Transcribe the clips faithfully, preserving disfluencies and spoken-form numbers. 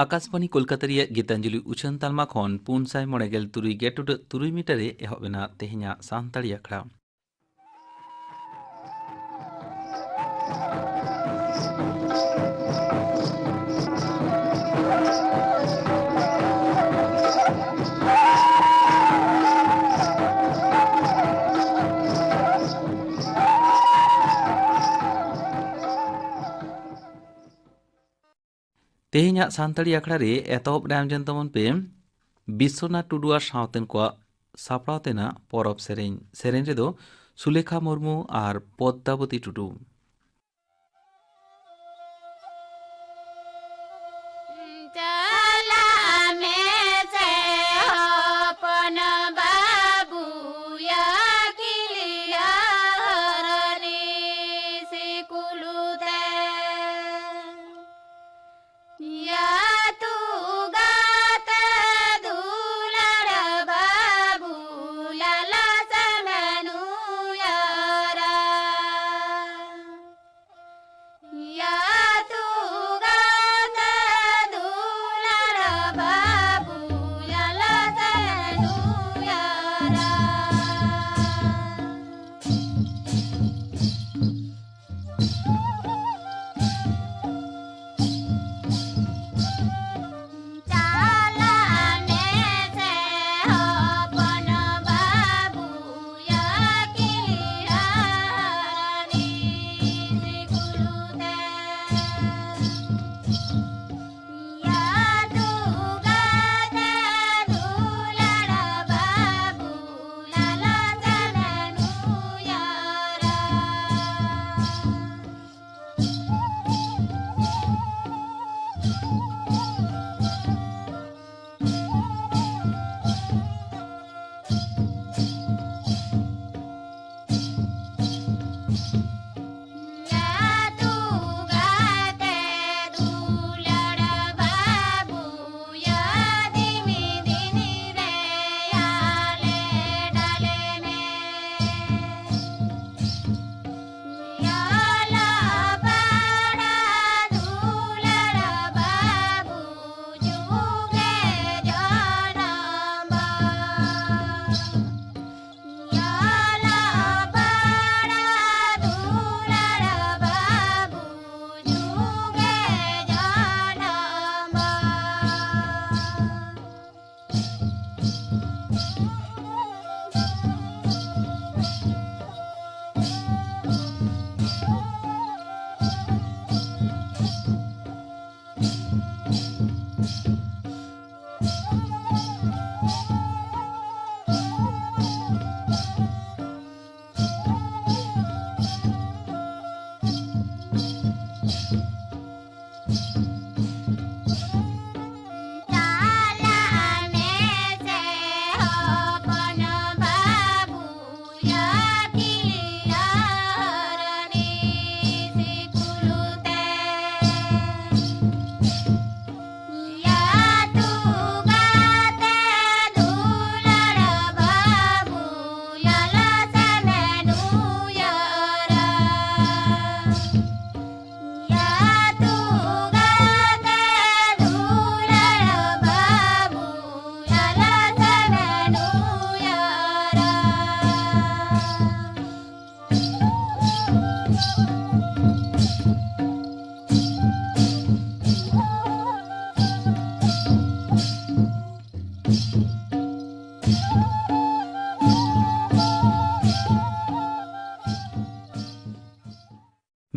ᱟᱠᱟᱥᱵᱟᱬᱤ ᱠᱳᱞᱠᱟᱛᱟ ᱨᱮᱭᱟᱜ ᱜᱤᱛᱟᱧᱡᱚᱞᱤ ᱩᱪᱷᱟᱹᱱ ᱛᱟᱞᱢᱟ ᱠᱷᱚᱱ ᱯᱩᱱ ᱥᱟᱭ ᱢᱚᱬᱮ ᱜᱮᱞ ᱛᱩᱨᱩᱭ ᱜᱮᱴᱩᱰᱟᱹᱜ ᱛᱩᱨᱩᱭ ᱢᱤᱴᱟᱨ ᱨᱮ ᱮᱦᱚᱵ ᱮᱱᱟ ᱛᱮᱦᱮᱧᱟᱜ ᱥᱟᱱᱛᱟᱲᱤ ᱟᱠᱷᱲᱟ᱾ ᱛᱮᱦᱮᱧᱟᱜ ᱥᱟᱱᱛᱟᱲᱤ ᱟᱠᱷᱲᱟ ᱨᱮ ᱮᱛᱚᱦᱚᱵ ᱨᱮ ᱟᱸᱡᱚᱢ ᱛᱟᱵᱚᱱ ᱯᱮ ᱵᱤᱥᱥᱚᱱᱟᱛᱷ ᱴᱩᱰᱩ ᱟᱨ ᱥᱟᱶᱛᱮᱱ ᱠᱚᱣᱟᱜ ᱥᱟᱯᱲᱟᱣ ᱛᱮᱱᱟᱜ ᱯᱚᱨᱚᱵᱽ ᱥᱮᱨᱮᱧ᱾ ᱥᱮᱨᱮᱧ ᱨᱮᱫᱚ ᱥᱩᱞᱮᱠᱷᱟ ᱢᱩᱨᱢᱩ ᱟᱨ ᱯᱚᱫᱽᱫᱟᱵᱚᱛᱤ ᱴᱩᱰᱩ᱾ ᱪᱟᱞᱟᱜ ᱢᱮᱥᱮ ᱦᱚᱯᱚᱱ ᱵᱟᱹᱵᱩᱭᱟ ᱠᱤᱞᱤᱭᱟ ᱦᱚᱨᱱᱤ ᱥᱤᱠᱩᱞ ᱛᱮ᱾ ᱭᱟ ᱛᱩᱜᱟᱛᱮ ᱫᱩᱞᱟᱹᱲ ᱵᱟᱹᱵᱩ ᱞᱟᱞᱟ ᱥᱮᱢᱮᱱᱩᱭᱟᱨᱟ᱾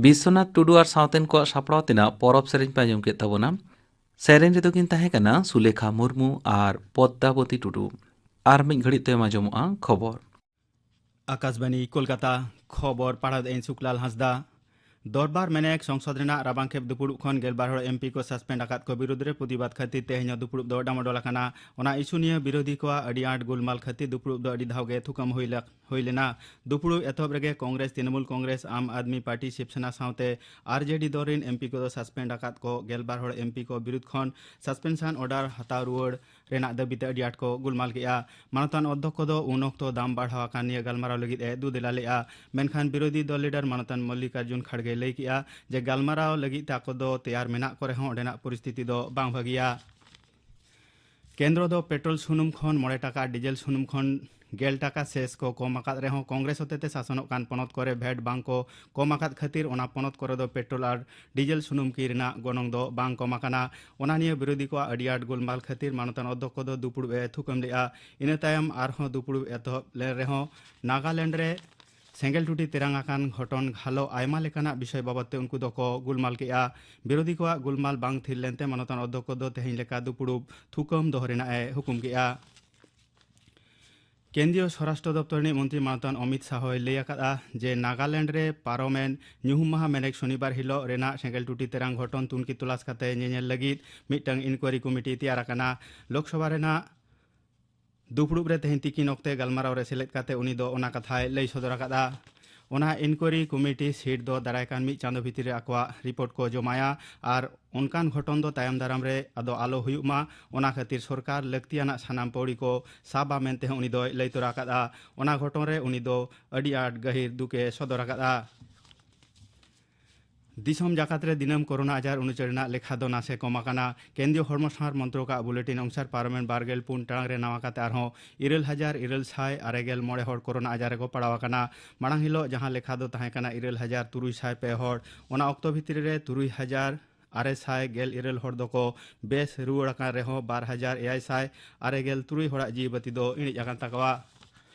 ᱵᱤᱥᱥᱚᱱᱟᱛᱷ ᱴᱩᱰᱩ ᱟᱨ ᱥᱟᱶᱛᱮᱱ ᱠᱚᱣᱟᱜ ᱥᱟᱯᱲᱟᱣ ᱛᱮᱱᱟᱜ ᱯᱚᱨᱚᱵᱽ ᱥᱮᱨᱮᱧ ᱯᱮ ᱟᱸᱡᱚᱢ ᱠᱮᱫ ᱛᱟᱵᱚᱱᱟ᱾ ᱥᱮᱨᱮᱧ ᱨᱮᱫᱚ ᱠᱤᱱ ᱛᱟᱦᱮᱸ ᱠᱟᱱᱟ ᱥᱩᱞᱮᱠᱷᱟ ᱢᱩᱨᱢᱩ ᱟᱨ ᱯᱚᱫᱽᱫᱟᱵᱚᱛᱤ ᱴᱩᱰᱩ᱾ ᱟᱨ ᱢᱤᱫ ᱜᱷᱟᱹᱲᱤᱡ ᱛᱟᱭᱚᱢ ᱟᱸᱡᱚᱢᱚᱜᱼᱟ ᱠᱷᱚᱵᱚᱨ᱾ ᱟᱠᱟᱥᱵᱟᱱᱤ ᱠᱳᱞᱠᱟᱛᱟ, ᱠᱷᱚᱵᱚᱨ ᱯᱟᱲᱦᱟᱣ ᱮᱫᱟᱹᱧ ᱥᱩᱠᱞᱟᱞ ᱦᱟᱸᱥᱫᱟ᱾ ᱫᱚᱨᱵᱟᱨ ᱢᱮᱱᱮᱠ ᱥᱚᱝᱥᱚᱫ ᱨᱮᱱᱟᱜ ᱨᱟᱵᱟᱝ ᱠᱷᱮᱯ ᱫᱩᱯᱩᱲᱩᱵ ᱠᱷᱚᱱ ᱜᱮᱞᱵᱟᱨ ᱦᱚᱲ ᱮᱢᱯᱤ ᱠᱚ ᱥᱟᱥᱯᱮᱱᱰ ᱟᱠᱟᱫ ᱠᱚ ᱵᱤᱨᱩᱫᱽ ᱨᱮ ᱯᱨᱚᱛᱤᱵᱟᱫ ᱠᱷᱟᱹᱛᱤᱨ ᱛᱮᱦᱮᱧ ᱦᱚᱸ ᱫᱩᱯᱩᱲᱩᱵ ᱫᱚ ᱰᱟᱢᱟᱰᱚᱞ ᱟᱠᱟᱱᱟ᱾ ᱚᱱᱟ ᱤᱥᱩ ᱱᱤᱭᱟᱹ ᱵᱤᱨᱳᱫᱷᱤ ᱠᱚᱣᱟᱜ ᱟᱹᱰᱤ ᱟᱸᱴ ᱜᱩᱞᱢᱟᱞ ᱠᱷᱟᱹᱛᱤᱨ ᱫᱩᱯᱩᱲᱩᱵ ᱫᱚ ᱟᱹᱰᱤ ᱫᱷᱟᱣ ᱜᱮ ᱛᱷᱩᱠᱟᱹᱢ ᱦᱩᱭ ᱞᱮ-, ᱦᱩᱭ ᱞᱮᱱᱟ᱾ ᱫᱩᱯᱩᱲᱩᱵ ᱮᱛᱚᱦᱚᱵ ᱨᱮᱜᱮ ᱠᱚᱝᱜᱨᱮᱥ, ᱛᱨᱤᱱᱚᱢᱩᱞ ᱠᱚᱝᱜᱨᱮᱥ, ᱟᱢ ᱟᱫᱢᱤ ᱯᱟᱨᱴᱤ, ᱥᱤᱵᱥᱮᱱᱟ ᱥᱟᱶᱛᱮ ᱟᱨᱡᱮᱰᱤ ᱫᱚᱞ ᱨᱤᱱ ᱮᱢᱯᱤ ᱠᱚᱫᱚ ᱥᱟᱥᱯᱮᱱᱰ ᱟᱠᱟᱫ ᱠᱚ ᱜᱮᱞᱵᱟᱨ ᱦᱚᱲ ᱮᱢᱯᱤ ᱠᱚ ᱵᱤᱨᱩᱫᱽ ᱠᱷᱚᱱ ᱥᱟᱥᱯᱮᱱᱥᱚᱱ ᱚᱨᱰᱟᱨ ᱦᱟᱛᱟᱣ ᱨᱩᱣᱟᱹᱲ ᱨᱮᱱᱟᱜ ᱫᱟᱹᱵᱤ ᱛᱮ ᱟᱹᱰᱤ ᱟᱸᱴ ᱠᱚ ᱜᱩᱞᱢᱟᱞ ᱠᱮᱫᱼᱟ᱾ ᱢᱟᱱᱚᱛᱟᱱ ᱚᱫᱽᱫᱷᱚᱠᱠᱷᱚ ᱫᱚ ᱩᱱ ᱚᱠᱛᱚ ᱫᱟᱢ ᱵᱟᱲᱦᱟᱣ ᱟᱠᱟᱱ ᱱᱤᱭᱟᱹ ᱜᱟᱞᱢᱟᱨᱟᱣ ᱞᱟᱹᱜᱤᱫ ᱮ ᱫᱩᱫᱮᱞᱟ ᱞᱮᱫᱼᱟ, ᱢᱮᱱᱠᱷᱟᱱ ᱵᱤᱨᱳᱫᱷᱤ ᱫᱚᱞ ᱞᱤᱰᱟᱨ ᱢᱟᱱᱚᱛᱟᱱ ᱢᱚᱞᱞᱤᱠᱟᱨᱡᱩᱱ ᱠᱷᱟᱲᱜᱮᱭ ᱞᱟᱹᱭ ᱠᱮᱫᱼᱟ ᱡᱮ ᱜᱟᱞᱢᱟᱨᱟᱣ ᱞᱟᱹᱜᱤᱫ ᱛᱮ ᱟᱠᱚ ᱫᱚ ᱛᱮᱭᱟᱨ ᱢᱮᱱᱟᱜ ᱠᱚ ᱨᱮᱦᱚᱸ ᱚᱸᱰᱮᱱᱟᱜ ᱯᱚᱨᱤᱥᱛᱷᱤᱛᱤ ᱫᱚ ᱵᱟᱝ ᱵᱷᱟᱹᱜᱤᱭᱟ᱾ ᱠᱮᱱᱫᱨᱚ ᱫᱚ ᱯᱮᱴᱨᱳᱞ ᱥᱩᱱᱩᱢ ᱠᱷᱚᱱ ᱢᱚᱬᱮ ᱴᱟᱠᱟ, ᱰᱤᱡᱮᱞ ᱥᱩᱱᱩᱢ ᱠᱷᱚᱱ ᱜᱮᱞ ᱴᱟᱠᱟ ᱥᱮᱥ ᱠᱚ ᱠᱚᱢ ᱟᱠᱟᱫ ᱨᱮᱦᱚᱸ ᱠᱚᱝᱜᱨᱮᱥ ᱦᱚᱛᱮᱛᱮ ᱥᱟᱥᱚᱱᱚᱜ ᱠᱟᱱ ᱯᱚᱱᱚᱛ ᱠᱚᱨᱮ ᱵᱷᱮᱴ ᱵᱟᱝ ᱠᱚ ᱠᱚᱢ ᱟᱠᱟᱫ ᱠᱷᱟᱹᱛᱤᱨ ᱚᱱᱟ ᱯᱚᱱᱚᱛ ᱠᱚᱨᱮ ᱫᱚ ᱯᱮᱴᱨᱳᱞ ᱟᱨ ᱰᱤᱡᱮᱞ ᱥᱩᱱᱩᱢ ᱠᱤᱨᱤᱧ ᱨᱮᱱᱟᱜ ᱜᱚᱱᱚᱝ ᱫᱚ ᱵᱟᱝ ᱠᱚᱢ ᱟᱠᱟᱱᱟ᱾ ᱚᱱᱟ ᱱᱤᱭᱟᱹ ᱵᱤᱨᱳᱫᱷᱤ ᱠᱚᱣᱟᱜ ᱟᱹᱰᱤ ᱟᱸᱴ ᱜᱳᱞᱢᱟᱞ ᱠᱷᱟᱹᱛᱤᱨ ᱢᱟᱱᱚᱛᱟᱱ ᱚᱫᱽᱫᱷᱚᱠᱠᱷᱚ ᱫᱚ ᱫᱩᱯᱲᱩᱵ ᱮ ᱛᱷᱩᱠᱟᱹᱢ ᱞᱮᱫᱼᱟ᱾ ᱤᱱᱟᱹ ᱛᱟᱭᱚᱢ ᱟᱨᱦᱚᱸ ᱫᱩᱯᱲᱩᱵ ᱮᱛᱚᱦᱚᱵ ᱞᱮᱱ ᱨᱮᱦᱚᱸ ᱱᱟᱜᱟᱞᱮᱱᱰ ᱨᱮ ᱥᱮᱸᱜᱮᱞ ᱴᱩᱴᱤ ᱛᱮᱨᱟᱝ ᱟᱠᱟᱱ ᱜᱷᱚᱴᱚᱱ ᱜᱷᱟᱞᱚ ᱟᱭᱢᱟ ᱞᱮᱠᱟᱱᱟᱜ ᱵᱤᱥᱚᱭ ᱵᱟᱵᱚᱫ ᱛᱮ ᱩᱱᱠᱩ ᱫᱚᱠᱚ ᱜᱩᱞᱢᱟᱞ ᱠᱮᱫᱼᱟ᱾ ᱵᱤᱨᱳᱫᱷᱤ ᱠᱚᱣᱟᱜ ᱜᱩᱞᱢᱟᱞ ᱵᱟᱝ ᱛᱷᱤᱨ ᱞᱮᱱᱛᱮ ᱢᱟᱱᱚᱛᱟᱱ ᱚᱫᱽᱫᱷᱚᱠᱠᱷᱚ ᱫᱚ ᱛᱮᱦᱮᱧ ᱞᱮᱠᱟ ᱫᱩᱯᱲᱩᱵ ᱛᱷᱩᱠᱟᱹᱢ ᱫᱚᱦᱚ ᱨᱮᱱᱟᱜ ᱮ ᱦᱩᱠᱩᱢ ᱠᱮᱫᱼᱟ᱾ ᱠᱮᱱᱫᱨᱤᱭᱚ ᱥᱚᱨᱟᱥᱴᱨᱚ ᱫᱚᱯᱛᱚᱨ ᱨᱤᱱᱤᱡ ᱢᱚᱱᱛᱨᱤ ᱢᱟᱱᱚᱛᱟᱱ ᱚᱢᱤᱛ ᱥᱟᱦᱚᱭ ᱞᱟᱹᱭ ᱟᱠᱟᱫᱼᱟ ᱡᱮ ᱱᱟᱜᱟᱞᱮᱱᱰ ᱨᱮ ᱯᱟᱨᱚᱢᱮᱱ ᱧᱩᱦᱩᱢ ᱢᱟᱦᱟ ᱢᱮᱱᱮᱠ ᱥᱚᱱᱤᱵᱟᱨ ᱦᱤᱞᱚᱜ ᱨᱮᱱᱟᱜ ᱥᱮᱸᱜᱮᱞ ᱴᱩᱴᱤ ᱛᱮᱨᱟᱝ ᱜᱷᱚᱴᱚᱱ ᱛᱩᱱᱠᱷᱤ ᱛᱚᱞᱟᱥ ᱠᱟᱛᱮ ᱧᱮᱧᱮᱞ ᱞᱟᱹᱜᱤᱫ ᱢᱤᱫᱴᱟᱝ ᱤᱱᱠᱣᱟᱨᱤ ᱠᱚᱢᱤᱴᱤ ᱛᱮᱭᱟᱨ ᱟᱠᱟᱱᱟ᱾ ᱞᱳᱠᱥᱚᱵᱷᱟ ᱨᱮᱱᱟᱜ ᱫᱩᱯᱲᱩᱵ ᱨᱮ ᱛᱮᱦᱮᱧ ᱛᱤᱠᱤᱱ ᱚᱠᱛᱮ ᱜᱟᱞᱢᱟᱨᱟᱣ ᱨᱮ ᱥᱮᱞᱮᱫ ᱠᱟᱛᱮ ᱩᱱᱤ ᱫᱚ ᱚᱱᱟ ᱠᱟᱛᱷᱟᱭ ᱞᱟᱹᱭ ᱥᱚᱫᱚᱨ ᱟᱠᱟᱫᱼᱟ᱾ ᱚᱱᱟ ᱤᱱᱠᱣᱟᱨᱤ ᱠᱚᱢᱤᱴᱤ ᱥᱤᱴ ᱫᱚ ᱫᱟᱨᱟᱭ ᱠᱟᱱ ᱢᱤᱫ ᱪᱟᱸᱫᱚ ᱵᱷᱤᱛᱤᱨ ᱨᱮ ᱟᱠᱚᱣᱟᱜ ᱨᱤᱯᱳᱨᱴ ᱠᱚ ᱡᱚᱢᱟᱭᱟ ᱟᱨ ᱚᱱᱠᱟᱱ ᱜᱷᱚᱴᱚᱱ ᱫᱚ ᱛᱟᱭᱚᱢ ᱫᱟᱨᱟᱢ ᱨᱮ ᱟᱫᱚ ᱟᱞᱚ ᱦᱩᱭᱩᱜ ᱢᱟ, ᱚᱱᱟ ᱠᱷᱟᱹᱛᱤᱨ ᱥᱚᱨᱠᱟᱨ ᱞᱟᱹᱠᱛᱤᱭᱟᱱᱟᱜ ᱥᱟᱱᱟᱢ ᱯᱟᱹᱣᱲᱤ ᱠᱚ ᱥᱟᱵᱟ ᱢᱮᱱᱛᱮ ᱦᱚᱸ ᱩᱱᱤ ᱫᱚᱭ ᱞᱟᱹᱭ ᱛᱚᱨᱟ ᱟᱠᱟᱫᱼᱟ᱾ ᱚᱱᱟ ᱜᱷᱚᱴᱚᱱ ᱨᱮ ᱩᱱᱤ ᱫᱚ ᱟᱹᱰᱤ ᱟᱸᱴ ᱜᱟᱹᱦᱤᱨ ᱫᱩᱠ ᱮ ᱥᱚᱫᱚᱨ ᱟᱠᱟᱫᱼᱟ᱾ ᱫᱤᱥᱚᱢ ᱡᱟᱠᱟᱛ ᱨᱮ ᱫᱤᱱᱟᱹᱢ ᱠᱳᱨᱳᱱᱟ ᱟᱡᱟᱨ ᱩᱱᱩᱪᱟᱹᱨ ᱨᱮᱱᱟᱜ ᱞᱮᱠᱷᱟ ᱫᱚ ᱱᱟᱥᱮ ᱠᱚᱢ ᱟᱠᱟᱱᱟ᱾ ᱠᱮᱱᱫᱨᱤᱭᱚ ᱦᱚᱲᱢᱚ ᱥᱟᱶᱟᱨ ᱢᱚᱱᱛᱨᱚᱠᱟᱜ ᱵᱩᱞᱮᱴᱤᱱ ᱚᱱᱩᱥᱟᱨ ᱯᱟᱨᱚᱢᱮᱱ ᱵᱟᱨ ᱜᱮᱞ ᱯᱩᱱ ᱴᱟᱲᱟᱝ ᱨᱮ ᱱᱟᱣᱟ ᱠᱟᱛᱮ ᱟᱨᱦᱚᱸ ᱤᱨᱟᱹᱞ ᱦᱟᱡᱟᱨ ᱤᱨᱟᱹᱞ ᱥᱟᱭ ᱟᱨᱮ ᱜᱮᱞ ᱢᱚᱬᱮ ᱦᱚᱲ ᱠᱳᱨᱳᱱᱟ ᱟᱡᱟᱨ ᱨᱮᱠᱚ ᱯᱟᱲᱟᱣ ᱟᱠᱟᱱᱟ᱾ ᱢᱟᱲᱟᱝ ᱦᱤᱞᱚᱜ ᱡᱟᱦᱟᱸ ᱞᱮᱠᱷᱟ ᱫᱚ ᱛᱟᱦᱮᱸ ᱠᱟᱱᱟ ᱤᱨᱟᱹᱞ ᱦᱟᱡᱟᱨ ᱛᱩᱨᱩᱭ ᱥᱟᱭ ᱯᱮ ᱦᱚᱲ, ᱚᱱᱟ ᱚᱠᱛᱚ ᱵᱷᱤᱛᱨᱤ ᱨᱮ ᱛᱩᱨᱩᱭ ᱦᱟᱡᱟᱨ ᱟᱨᱮ ᱥᱟᱭ ᱜᱮᱞ ᱤᱨᱟᱹᱞ ᱦᱚᱲ ᱫᱚᱠᱚ ᱵᱮᱥ ᱨᱩᱣᱟᱹᱲ ᱟᱠᱟᱱ ᱨᱮᱦᱚᱸ ᱵᱟᱨ ᱦᱟᱡᱟᱨ ᱮᱭᱟᱭ ᱥᱟᱭ ᱟᱨᱮ ᱜᱮᱞ ᱛᱩᱨᱩᱭ ᱦᱚᱲᱟᱜ ᱡᱤᱣᱤ ᱵᱟᱹᱛᱤ ᱫᱚ ᱤᱬᱤᱡ ᱟᱠᱟᱱ ᱛᱟᱠᱚᱣᱟ᱾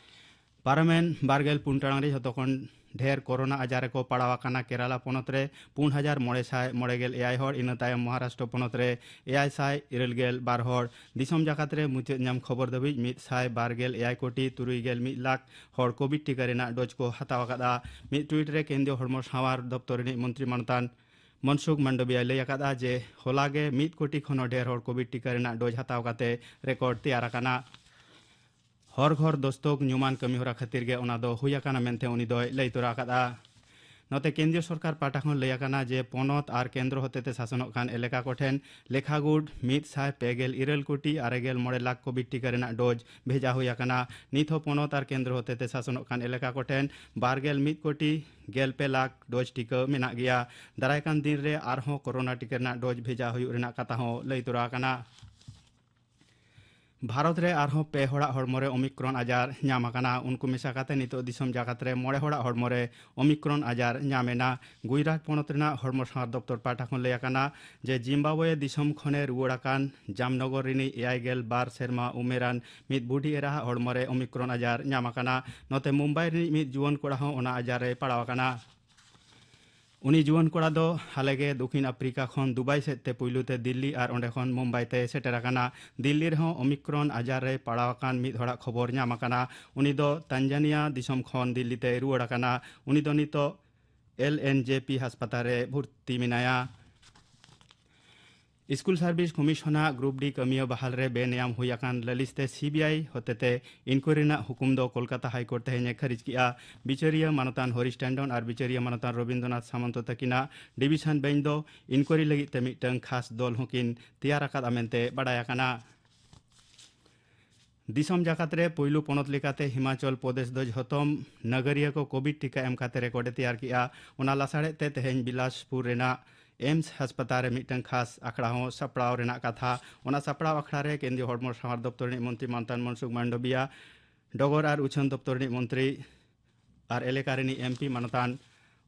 ᱯᱟᱨᱚᱢᱮᱱ ᱵᱟᱨ ᱜᱮᱞ ᱯᱩᱱ ᱴᱟᱲᱟᱝ ᱨᱮ ᱡᱷᱚᱛᱚ ᱠᱷᱚᱱ ᱰᱷᱮᱨ ᱠᱳᱨᱳᱱᱟ ᱟᱡᱟᱨ ᱨᱮᱠᱚ ᱯᱟᱲᱟᱣ ᱟᱠᱟᱱᱟ ᱠᱮᱨᱟᱞᱟ ᱯᱚᱱᱚᱛ ᱨᱮ ᱯᱩᱱ ᱦᱟᱡᱟᱨ ᱢᱚᱬᱮ ᱥᱟᱭ ᱢᱚᱬᱮ ᱜᱮᱞ ᱮᱭᱟᱭ ᱦᱚᱲ, ᱤᱱᱟᱹ ᱛᱟᱭᱚᱢ ᱢᱚᱦᱟᱨᱟᱥᱴᱨᱚ ᱯᱚᱱᱚᱛ ᱨᱮ ᱮᱭᱟᱭ ᱥᱟᱭ ᱤᱨᱟᱹᱞ ᱜᱮᱞ ᱵᱟᱨ ᱦᱚᱲ᱾ ᱫᱤᱥᱚᱢ ᱡᱟᱠᱟᱛ ᱨᱮ ᱢᱩᱪᱟᱹᱫ ᱧᱟᱢ ᱠᱷᱚᱵᱚᱨ ᱫᱷᱟᱹᱵᱤᱡ ᱢᱤᱫ ᱥᱟᱭ ᱵᱟᱨ ᱜᱮᱞ ᱮᱭᱟᱭ ᱠᱳᱴᱤ ᱛᱩᱨᱩᱭ ᱜᱮᱞ ᱢᱤᱫ ᱞᱟᱠᱷ ᱦᱚᱲ ᱠᱳᱵᱷᱤᱰ ᱴᱤᱠᱟ ᱨᱮᱱᱟᱜ ᱰᱳᱡᱽ ᱠᱚ ᱦᱟᱛᱟᱣ ᱟᱠᱟᱫᱼᱟ᱾ ᱢᱤᱫ ᱴᱩᱭᱤᱴ ᱨᱮ ᱠᱮᱱᱫᱨᱤᱭᱚ ᱦᱚᱲᱢᱚ ᱥᱟᱶᱟᱨ ᱫᱚᱯᱛᱚᱨ ᱨᱤᱱᱤᱡ ᱢᱚᱱᱛᱨᱤ ᱢᱟᱱᱚᱛᱟᱱ ᱢᱚᱱᱥᱩᱠᱷ ᱢᱟᱱᱰᱚᱵᱤᱭᱟᱭ ᱞᱟᱹᱭ ᱟᱠᱟᱫᱼᱟ ᱡᱮ ᱦᱚᱞᱟ ᱜᱮ ᱢᱤᱫ ᱠᱳᱴᱤ ᱠᱷᱚᱱ ᱦᱚᱸ ᱰᱷᱮᱨ ᱦᱚᱲ ᱠᱳᱵᱷᱤᱰ ᱴᱤᱠᱟ ᱨᱮᱱᱟᱜ ᱰᱳᱡᱽ ᱦᱟᱛᱟᱣ ᱠᱟᱛᱮ ᱨᱮᱠᱚᱨᱰ ᱛᱮᱭᱟᱨ ᱟᱠᱟᱱᱟ᱾ ᱦᱚᱨ ᱜᱷᱚᱨ ᱫᱚᱥᱛᱚᱠ ᱧᱩᱢᱟᱱ ᱠᱟᱹᱢᱤᱦᱚᱨᱟ ᱠᱷᱟᱹᱛᱤᱨ ᱜᱮ ᱚᱱᱟ ᱫᱚ ᱦᱩᱭ ᱟᱠᱟᱱᱟ ᱢᱮᱱᱛᱮ ᱩᱱᱤ ᱫᱚᱭ ᱞᱟᱹᱭ ᱛᱚᱨᱟ ᱟᱠᱟᱫᱼᱟ᱾ ᱱᱚᱛᱮ ᱠᱮᱱᱫᱨᱤᱭᱚ ᱥᱚᱨᱠᱟᱨ ᱯᱟᱦᱴᱟ ᱠᱷᱚᱱ ᱞᱟᱹᱭ ᱟᱠᱟᱱᱟ ᱡᱮ ᱯᱚᱱᱚᱛ ᱟᱨ ᱠᱮᱱᱫᱨᱚ ᱦᱚᱛᱮᱛᱮ ᱥᱟᱥᱚᱱᱚᱜ ᱠᱟᱱ ᱮᱞᱟᱠᱟ ᱠᱚᱴᱷᱮᱱ ᱞᱮᱠᱷᱟ ᱜᱩᱴ ᱢᱤᱫ ᱥᱟᱭ ᱯᱮ ᱜᱮᱞ ᱤᱨᱟᱹᱞ ᱠᱳᱴᱤ ᱟᱨᱮ ᱜᱮᱞ ᱢᱚᱬᱮ ᱞᱟᱠᱷ ᱠᱳᱵᱷᱤᱰ ᱴᱤᱠᱟ ᱨᱮᱱᱟᱜ ᱰᱳᱡᱽ ᱵᱷᱮᱡᱟ ᱦᱩᱭ ᱟᱠᱟᱱᱟ᱾ ᱱᱤᱛ ᱦᱚᱸ ᱯᱚᱱᱚᱛ ᱟᱨ ᱠᱮᱱᱫᱨᱚ ᱦᱚᱛᱮᱛᱮ ᱥᱟᱥᱚᱱᱚᱜ ᱠᱟᱱ ᱮᱞᱟᱠᱟ ᱠᱚᱴᱷᱮᱱ ᱵᱟᱨ ᱜᱮᱞ ᱢᱤᱫ ᱠᱳᱴᱤ ᱜᱮᱞ ᱯᱮ ᱞᱟᱠᱷ ᱰᱳᱡᱽ ᱴᱤᱠᱟ ᱢᱮᱱᱟᱜ ᱜᱮᱭᱟ᱾ ᱫᱟᱨᱟᱭ ᱠᱟᱱ ᱫᱤᱱ ᱨᱮ ᱟᱨᱦᱚᱸ ᱠᱳᱨᱳᱱᱟ ᱴᱤᱠᱟ ᱨᱮᱱᱟᱜ ᱰᱳᱡᱽ ᱵᱷᱮᱡᱟ ᱦᱩᱭᱩᱜ ᱨᱮᱱᱟᱜ ᱠᱟᱛᱷᱟ ᱦᱚᱸ ᱞᱟᱹᱭ ᱛᱚᱨᱟ ᱟᱠᱟᱱᱟ᱾ ᱵᱷᱟᱨᱚᱛ ᱨᱮ ᱟᱨᱦᱚᱸ ᱯᱮ ᱦᱚᱲᱟᱜ ᱦᱚᱲᱢᱚ ᱨᱮ ᱳᱢᱤᱠᱨᱚᱱ ᱟᱡᱟᱨ ᱧᱟᱢ ᱟᱠᱟᱱᱟ᱾ ᱩᱱᱠᱩ ᱢᱮᱥᱟ ᱠᱟᱛᱮ ᱱᱤᱛᱚᱜ ᱫᱤᱥᱚᱢ ᱡᱟᱠᱟᱛ ᱨᱮ ᱢᱚᱬᱮ ᱦᱚᱲᱟᱜ ᱦᱚᱲᱢᱚ ᱨᱮ ᱳᱢᱤᱠᱨᱚᱱ ᱟᱡᱟᱨ ᱧᱟᱢ ᱮᱱᱟ᱾ ᱜᱩᱡᱽᱨᱟᱴ ᱯᱚᱱᱚᱛ ᱨᱮᱱᱟᱜ ᱦᱚᱲᱢᱚ ᱥᱟᱶᱟᱨ ᱫᱚᱯᱛᱚᱨ ᱯᱟᱦᱴᱟ ᱠᱷᱚᱱ ᱞᱟᱹᱭ ᱟᱠᱟᱱᱟ ᱡᱮ ᱡᱤᱢᱵᱟᱵᱣᱮ ᱫᱤᱥᱚᱢ ᱠᱷᱚᱱᱮ ᱨᱩᱣᱟᱹᱲ ᱟᱠᱟᱱ ᱡᱟᱢᱱᱚᱜᱚᱨ ᱨᱤᱱᱤᱡ ᱮᱭᱟᱭ ᱜᱮᱞ ᱵᱟᱨ ᱥᱮᱨᱢᱟ ᱩᱢᱮᱨᱟᱱ ᱢᱤᱫ ᱵᱩᱰᱷᱤ ᱮᱨᱟᱦᱟᱜ ᱦᱚᱲᱢᱚ ᱨᱮ ᱳᱢᱤᱠᱨᱚᱱ ᱟᱡᱟᱨ ᱧᱟᱢ ᱟᱠᱟᱱᱟ᱾ ᱱᱚᱛᱮ ᱢᱩᱢᱵᱟᱭ ᱨᱤᱱᱤᱡ ᱢᱤᱫ ᱡᱩᱣᱟᱹᱱ ᱠᱚᱲᱟ ᱦᱚᱸ ᱚᱱᱟ ᱟᱡᱟᱨ ᱨᱮᱭ ᱯᱟᱲᱟᱣ ᱟᱠᱟᱱᱟ᱾ ᱩᱱᱤ ᱡᱩᱣᱟᱹᱱ ᱠᱚᱲᱟ ᱫᱚ ᱦᱟᱞᱮ ᱜᱮ ᱫᱚᱠᱷᱤᱱ ᱟᱯᱷᱨᱤᱠᱟ ᱠᱷᱚᱱ ᱫᱩᱵᱟᱭ ᱥᱮᱫ ᱛᱮ ᱯᱩᱭᱞᱩ ᱛᱮ ᱫᱤᱞᱞᱤ ᱟᱨ ᱚᱸᱰᱮ ᱠᱷᱚᱱ ᱢᱩᱢᱵᱟᱭ ᱛᱮ ᱥᱮᱴᱮᱨ ᱟᱠᱟᱱᱟ᱾ ᱫᱤᱞᱞᱤ ᱨᱮᱦᱚᱸ ᱳᱢᱤᱠᱨᱚᱱ ᱟᱡᱟᱨ ᱨᱮ ᱯᱟᱲᱟᱣ ᱟᱠᱟᱱ ᱢᱤᱫ ᱦᱚᱲᱟᱜ ᱠᱷᱚᱵᱚᱨ ᱧᱟᱢ ᱟᱠᱟᱱᱟ᱾ ᱩᱱᱤ ᱫᱚ ᱛᱟᱱᱡᱟᱱᱤᱭᱟ ᱫᱤᱥᱚᱢ ᱠᱷᱚᱱ ᱫᱤᱞᱞᱤ ᱛᱮᱭ ᱨᱩᱣᱟᱹᱲ ᱟᱠᱟᱱᱟ᱾ ᱩᱱᱤ ᱫᱚ ᱱᱤᱛᱚᱜ ᱮᱞ ᱮᱱ ᱡᱮ ᱯᱤ ᱦᱟᱥᱯᱟᱛᱟᱞ ᱨᱮ ᱵᱷᱚᱨᱛᱤ ᱢᱮᱱᱟᱭᱟ᱾ ᱥᱠᱩᱞ ᱥᱟᱨᱵᱷᱤᱥ ᱠᱚᱢᱤᱥᱚᱱᱟᱜ ᱜᱨᱩᱯ ᱰᱤ ᱠᱟᱹᱢᱤᱭᱟᱹ ᱵᱟᱦᱟᱞ ᱨᱮ ᱵᱮᱱᱮᱭᱟᱢ ᱦᱩᱭ ᱟᱠᱟᱱ ᱞᱟᱹᱞᱤᱥ ᱛᱮ ᱥᱤ ᱵᱤ ᱟᱭ ᱦᱚᱛᱮᱛᱮ ᱤᱱᱠᱩᱭᱟᱨᱤ ᱨᱮᱱᱟᱜ ᱦᱩᱠᱩᱢ ᱫᱚ ᱠᱳᱞᱠᱟᱛᱟ ᱦᱟᱭ ᱠᱳᱨᱴ ᱛᱮᱦᱮᱧ ᱮ ᱠᱷᱟᱹᱨᱤᱡ ᱠᱮᱫᱼᱟ᱾ ᱵᱤᱪᱟᱹᱨᱤᱭᱟᱹ ᱢᱟᱱᱚᱛᱟᱱ ᱦᱚᱨᱤᱥ ᱴᱮᱱᱰᱚᱱ ᱟᱨ ᱵᱤᱪᱟᱹᱨᱤᱭᱟᱹ ᱢᱟᱱᱚᱛᱟᱱ ᱨᱚᱵᱤᱱᱫᱨᱚᱱᱟᱛᱷ ᱥᱟᱢᱚᱱᱛᱚ ᱛᱟᱹᱠᱤᱱᱟᱜ ᱰᱤᱵᱤᱥᱚᱱ ᱵᱮᱧᱪ ᱫᱚ ᱤᱱᱠᱩᱭᱟᱨᱤ ᱞᱟᱹᱜᱤᱫ ᱛᱮ ᱢᱤᱫᱴᱟᱝ ᱠᱷᱟᱥ ᱫᱚᱞ ᱦᱚᱸᱠᱤᱱ ᱛᱮᱭᱟᱨ ᱟᱠᱟᱫᱼᱟ ᱢᱮᱱᱛᱮ ᱵᱟᱰᱟᱭ ᱟᱠᱟᱱᱟ᱾ ᱫᱤᱥᱚᱢ ᱡᱟᱠᱟᱛ ᱨᱮ ᱯᱩᱭᱞᱩ ᱯᱚᱱᱚᱛ ᱞᱮᱠᱟᱛᱮ ᱦᱤᱢᱟᱪᱚᱞ ᱯᱨᱚᱫᱮᱥ ᱫᱚ ᱡᱷᱚᱛᱚᱢ ᱱᱟᱜᱟᱨᱤᱭᱟᱹ ᱠᱚ ᱠᱳᱵᱷᱤᱰ ᱴᱤᱠᱟ ᱮᱢ ᱠᱟᱛᱮ ᱨᱮᱠᱚᱨᱰ ᱮ ᱛᱮᱭᱟᱨ ᱠᱮᱫᱼᱟ᱾ ᱚᱱᱟ ᱞᱟᱥᱟᱲᱦᱮᱫ ᱛᱮ ᱛᱮᱦᱮᱧ ᱵᱤᱞᱟᱥᱯᱩᱨ ᱨᱮᱱᱟᱜ ᱮᱢᱥ ᱦᱟᱥᱯᱟᱛᱟᱞ ᱨᱮ ᱢᱤᱫᱴᱟᱝ ᱠᱷᱟᱥ ᱟᱠᱷᱲᱟ ᱦᱚᱸ ᱥᱟᱯᱲᱟᱣ ᱨᱮᱱᱟᱜ ᱠᱟᱛᱷᱟ᱾ ᱚᱱᱟ ᱥᱟᱯᱲᱟᱣ ᱟᱠᱷᱲᱟ ᱨᱮ ᱠᱮᱱᱫᱨᱤᱭᱚ ᱦᱚᱲᱢᱚ ᱥᱟᱶᱟᱨ ᱫᱚᱯᱛᱚᱨ ᱨᱤᱱᱤᱡ ᱢᱚᱱᱛᱨᱤ ᱢᱟᱱᱚᱛᱟᱱ ᱢᱚᱱᱥᱩᱠᱷ ᱢᱟᱱᱰᱚᱵᱤᱭᱟ, ᱰᱚᱜᱚᱨ ᱟᱨ ᱩᱪᱷᱟᱹᱱ ᱫᱚᱯᱛᱚᱨ ᱨᱤᱱᱤᱡ ᱢᱚᱱᱛᱨᱤ ᱟᱨ ᱮᱞᱟᱠᱟ ᱨᱤᱱᱤᱡ ᱮᱢ ᱯᱤ ᱢᱟᱱᱚᱛᱟᱱ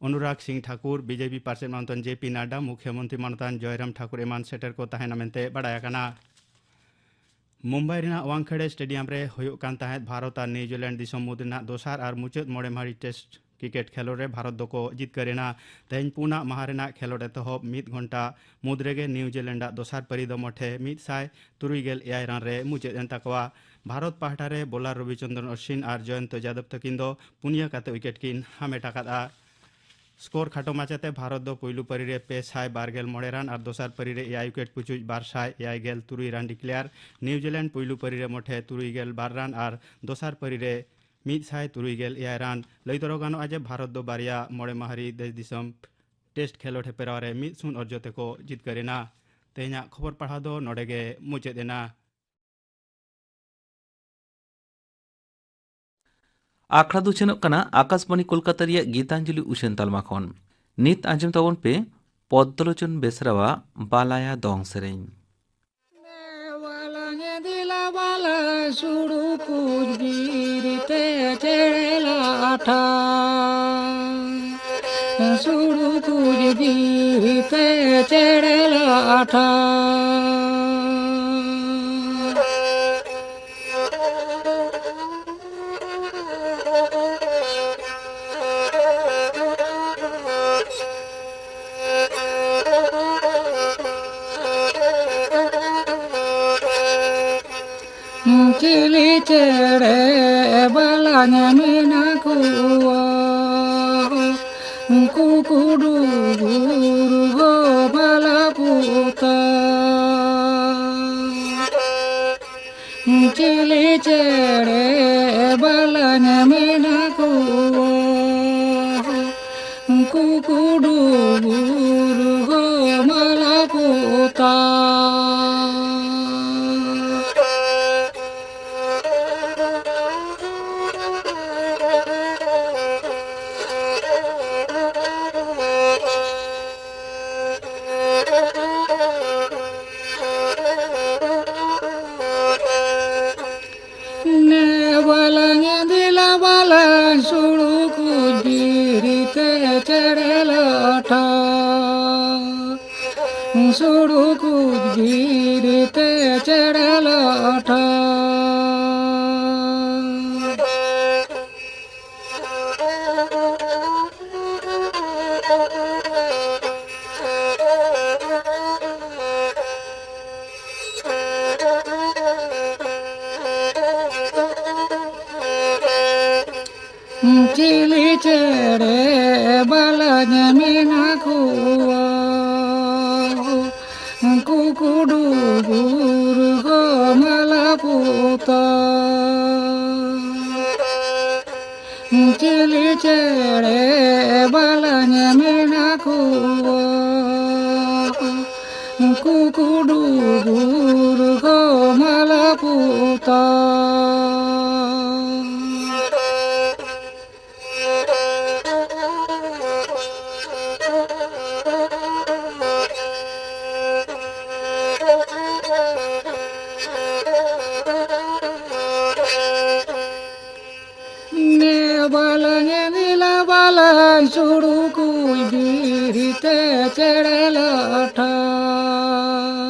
ᱚᱱᱩᱨᱟᱜᱽ ᱥᱤᱝ ᱴᱷᱟᱠᱩᱨ, ᱵᱤ ᱡᱮ ᱯᱤ ᱯᱟᱨᱥᱮᱛ ᱢᱟᱱᱚᱛᱟᱱ ᱡᱮ ᱯᱤ ᱱᱟᱰᱰᱟ, ᱢᱩᱠᱷᱭᱚ ᱢᱚᱱᱛᱨᱤ ᱢᱟᱱᱚᱛᱟᱱ ᱡᱚᱭᱨᱟᱢ ᱴᱷᱟᱠᱩᱨ ᱮᱢᱟᱱ ᱥᱮᱴᱮᱨ ᱠᱚ ᱛᱟᱦᱮᱸᱱᱟ ᱢᱮᱱᱛᱮ ᱵᱟᱰᱟᱭ ᱟᱠᱟᱱᱟ᱾ ᱢᱩᱢᱵᱟᱭ ᱨᱮᱱᱟᱜ ᱣᱟᱝᱠᱷᱮᱲᱮ ᱥᱴᱮᱰᱤᱭᱟᱢ ᱨᱮ ᱦᱩᱭᱩᱜ ᱠᱟᱱ ᱛᱟᱦᱮᱸᱫ ᱵᱷᱟᱨᱚᱛ ᱟᱨ ᱱᱤᱭᱩᱡᱤᱞᱮᱱᱰ ᱫᱤᱥᱚᱢ ᱢᱩᱫᱽ ᱨᱮᱱᱟᱜ ᱫᱚᱥᱟᱨ ᱟᱨ ᱢᱩᱪᱟᱹᱫ ᱢᱚᱬᱮ ᱢᱟᱹᱦᱤᱛ ᱴᱮᱥᱴ ᱠᱨᱤᱠᱮᱴ ᱠᱷᱮᱞᱳᱰ ᱨᱮ ᱵᱷᱟᱨᱚᱛ ᱫᱚᱠᱚ ᱡᱤᱛᱠᱟᱹᱨ ᱮᱱᱟ᱾ ᱛᱮᱦᱮᱧ ᱯᱩᱱᱟᱜ ᱢᱟᱦᱟ ᱨᱮᱱᱟᱜ ᱠᱷᱮᱞᱳᱰ ᱮᱛᱚᱦᱚᱵ ᱢᱤᱫ ᱜᱷᱚᱱᱴᱟ ᱢᱩᱫᱽ ᱨᱮᱜᱮ ᱱᱤᱣᱡᱤᱞᱮᱱᱰ ᱟᱜ ᱫᱚᱥᱟᱨ ᱯᱟᱹᱨᱤ ᱫᱚ ᱢᱚᱴᱷᱮ ᱢᱤᱫ ᱥᱟᱭ ᱛᱩᱨᱩᱭ ᱜᱮᱞ ᱮᱭᱟᱭ ᱨᱟᱱ ᱨᱮ ᱢᱩᱪᱟᱹᱫ ᱮᱱ ᱛᱟᱠᱚᱣᱟ᱾ ᱵᱷᱟᱨᱚᱛ ᱯᱟᱦᱴᱟ ᱨᱮ ᱵᱚᱞᱟᱨ ᱨᱚᱵᱤᱪᱚᱱᱫᱨᱚᱱ ᱚᱥᱣᱤᱱ ᱟᱨ ᱡᱚᱭᱚᱱᱛᱚ ᱡᱟᱫᱚᱵ ᱛᱟᱹᱠᱤᱱ ᱫᱚ ᱯᱩᱱᱭᱟᱹ ᱠᱟᱛᱮ ᱣᱤᱠᱮᱴ ᱠᱤᱱ ᱦᱟᱢᱮᱴ ᱟᱠᱟᱫᱼᱟ᱾ ᱥᱠᱳᱨ ᱠᱷᱟᱴᱚ ᱢᱟᱪᱷᱟᱛᱮ ᱵᱷᱟᱨᱚᱛ ᱫᱚ ᱯᱩᱭᱞᱩ ᱯᱟᱹᱨᱤ ᱨᱮ ᱯᱮ ᱥᱟᱭ ᱵᱟᱨ ᱜᱮᱞ ᱢᱚᱬᱮ ᱨᱟᱱ ᱟᱨ ᱫᱚᱥᱟᱨ ᱯᱟᱹᱨᱤ ᱨᱮ ᱮᱭᱟᱭ ᱣᱤᱠᱮᱴ ᱯᱩᱪᱩᱡ ᱵᱟᱨ ᱥᱟᱭ ᱮᱭᱟᱭ ᱜᱮᱞ ᱛᱩᱨᱩᱭ ᱨᱟᱱ ᱰᱤᱠᱞᱮᱭᱟᱨ᱾ ᱱᱤᱣᱡᱤᱞᱮᱱᱰ ᱯᱩᱭᱞᱩ ᱯᱟᱹᱨᱤ ᱨᱮ ᱢᱚᱴᱷᱮ ᱛᱩᱨᱩᱭ ᱜᱮᱞ ᱵᱟᱨ ᱨᱟᱱ ᱟᱨ ᱫᱚᱥᱟᱨ ᱯᱟᱹᱨᱤ ᱨᱮ ᱢᱤᱫ ᱥᱟᱭ ᱛᱩᱨᱩᱭ ᱜᱮᱞ ᱮᱭᱟᱭ ᱨᱟᱱ᱾ ᱞᱟᱹᱭ ᱛᱚᱨᱚ ᱜᱟᱱᱚᱜᱼᱟ ᱡᱮ ᱵᱷᱟᱨᱚᱛ ᱫᱚ ᱵᱟᱨᱭᱟ ᱢᱚᱬᱮ ᱢᱟᱦᱟᱨᱤ ᱫᱮᱥ ᱫᱤᱥᱚᱢ ᱴᱮᱥᱴ ᱠᱷᱮᱞᱳᱰ ᱦᱮᱯᱨᱟᱣ ᱨᱮ ᱢᱤᱫ ᱥᱩᱱ ᱚᱨᱡᱚ ᱛᱮᱠᱚ ᱡᱤᱛᱠᱟᱹᱨ ᱮᱱᱟ᱾ ᱛᱮᱦᱮᱧᱟᱜ ᱠᱷᱚᱵᱚᱨ ᱯᱟᱲᱦᱟᱣ ᱫᱚ ᱱᱚᱰᱮ ᱜᱮ ᱢᱩᱪᱟᱹᱫ ᱮᱱᱟ᱾ ᱟᱠᱷᱲᱟ ᱫᱚ ᱩᱪᱷᱟᱹᱱᱚᱜ ᱠᱟᱱᱟ ᱟᱠᱟᱥᱵᱟᱬᱤ ᱠᱳᱞᱠᱟᱛᱟ ᱨᱮᱭᱟᱜ ᱜᱤᱛᱟᱧᱡᱚᱞᱤ ᱩᱪᱷᱟᱹᱱ ᱛᱟᱞᱢᱟ ᱠᱷᱚᱱ᱾ ᱱᱤᱛ ᱟᱸᱡᱚᱢ ᱛᱟᱵᱚᱱ ᱯᱮ ᱯᱚᱫᱽᱫᱚᱞᱳᱪᱚᱱ ᱵᱮᱥᱨᱟᱣᱟᱜ ᱵᱟᱞᱟᱭᱟ ᱫᱚᱝ ᱥᱮᱨᱮᱧ᱾ ᱫᱮᱣᱟᱞᱟᱝ ᱫᱤᱞᱟ ᱵᱟᱞᱟ ᱥᱩᱲᱩ ᱠᱩᱡ ᱵᱤᱨ ᱛᱮ ᱪᱮᱲᱮ ᱞᱟᱴᱷᱟ᱾ ᱥᱩᱲᱩ ᱠᱩᱡ ᱵᱤᱨ ᱛᱮ ᱪᱮᱲᱮ ᱞᱟᱴᱷᱟ᱾ ᱪᱤᱞᱤ ᱪᱮᱬᱮ ᱵᱟᱞᱟᱝ ᱢᱮᱱᱟ ᱠᱚᱣᱟ, ᱩᱱᱠᱩ ᱠᱩᱰᱩ ᱵᱩᱨᱩ ᱦᱚᱸ ᱵᱟᱞᱟ ᱯᱩᱛᱟ᱾ ᱪᱤᱞᱤ ᱪᱮᱬᱮ ᱵᱟᱞᱟᱝ ᱢᱮᱱᱟ ᱠᱚᱣᱟ, ᱩᱱᱠᱩ ᱠᱩᱰᱩ ᱵᱩᱨᱩ ᱦᱚᱸ ᱵᱟᱞᱟ ᱯᱩᱛᱟ᱾ ᱱᱮ ᱵᱟᱞᱟᱝ ᱫᱮᱞᱟ ᱵᱟᱞᱟᱝ ᱥᱩᱲᱩ ᱠᱩᱡ ᱵᱤᱨ ᱛᱮ ᱪᱮᱲᱮ ᱞᱟᱴᱷᱟ᱾ ᱥᱩᱲᱩ ᱠᱩᱡ ᱵᱤᱨ ᱛᱮ ᱪᱮᱲᱮ ᱞᱟᱴᱷᱟ᱾ ᱪᱤᱞᱤ ᱪᱮᱬᱮ ᱵᱟᱞᱟᱧ ᱢᱮᱱᱟ ᱠᱚᱣᱟ, ᱩᱱᱠᱩ ᱠᱩᱰᱩ ᱵᱩᱨᱜᱚ ᱢᱟᱞᱟ ᱯᱚᱛᱟᱢ᱾ ᱪᱤᱞᱤ ᱪᱮᱬᱮ ᱵᱟᱞᱟᱧ ᱢᱮᱱᱟ ᱠᱚᱣᱟ, ᱩᱱᱠᱩ ᱠᱩᱰᱩ ᱵᱩᱨᱜᱚ ᱢᱟᱞᱟ ᱯᱚᱛᱟᱢ᱾ ᱱᱮ ᱵᱟᱞᱟᱝ ᱱᱤᱞᱟ ᱵᱟᱞᱟᱝ ᱥᱩᱲᱩ ᱠᱩᱡ ᱵᱤᱨᱤᱛᱮ ᱪᱮᱬᱮ ᱞᱟᱴᱷᱟ᱾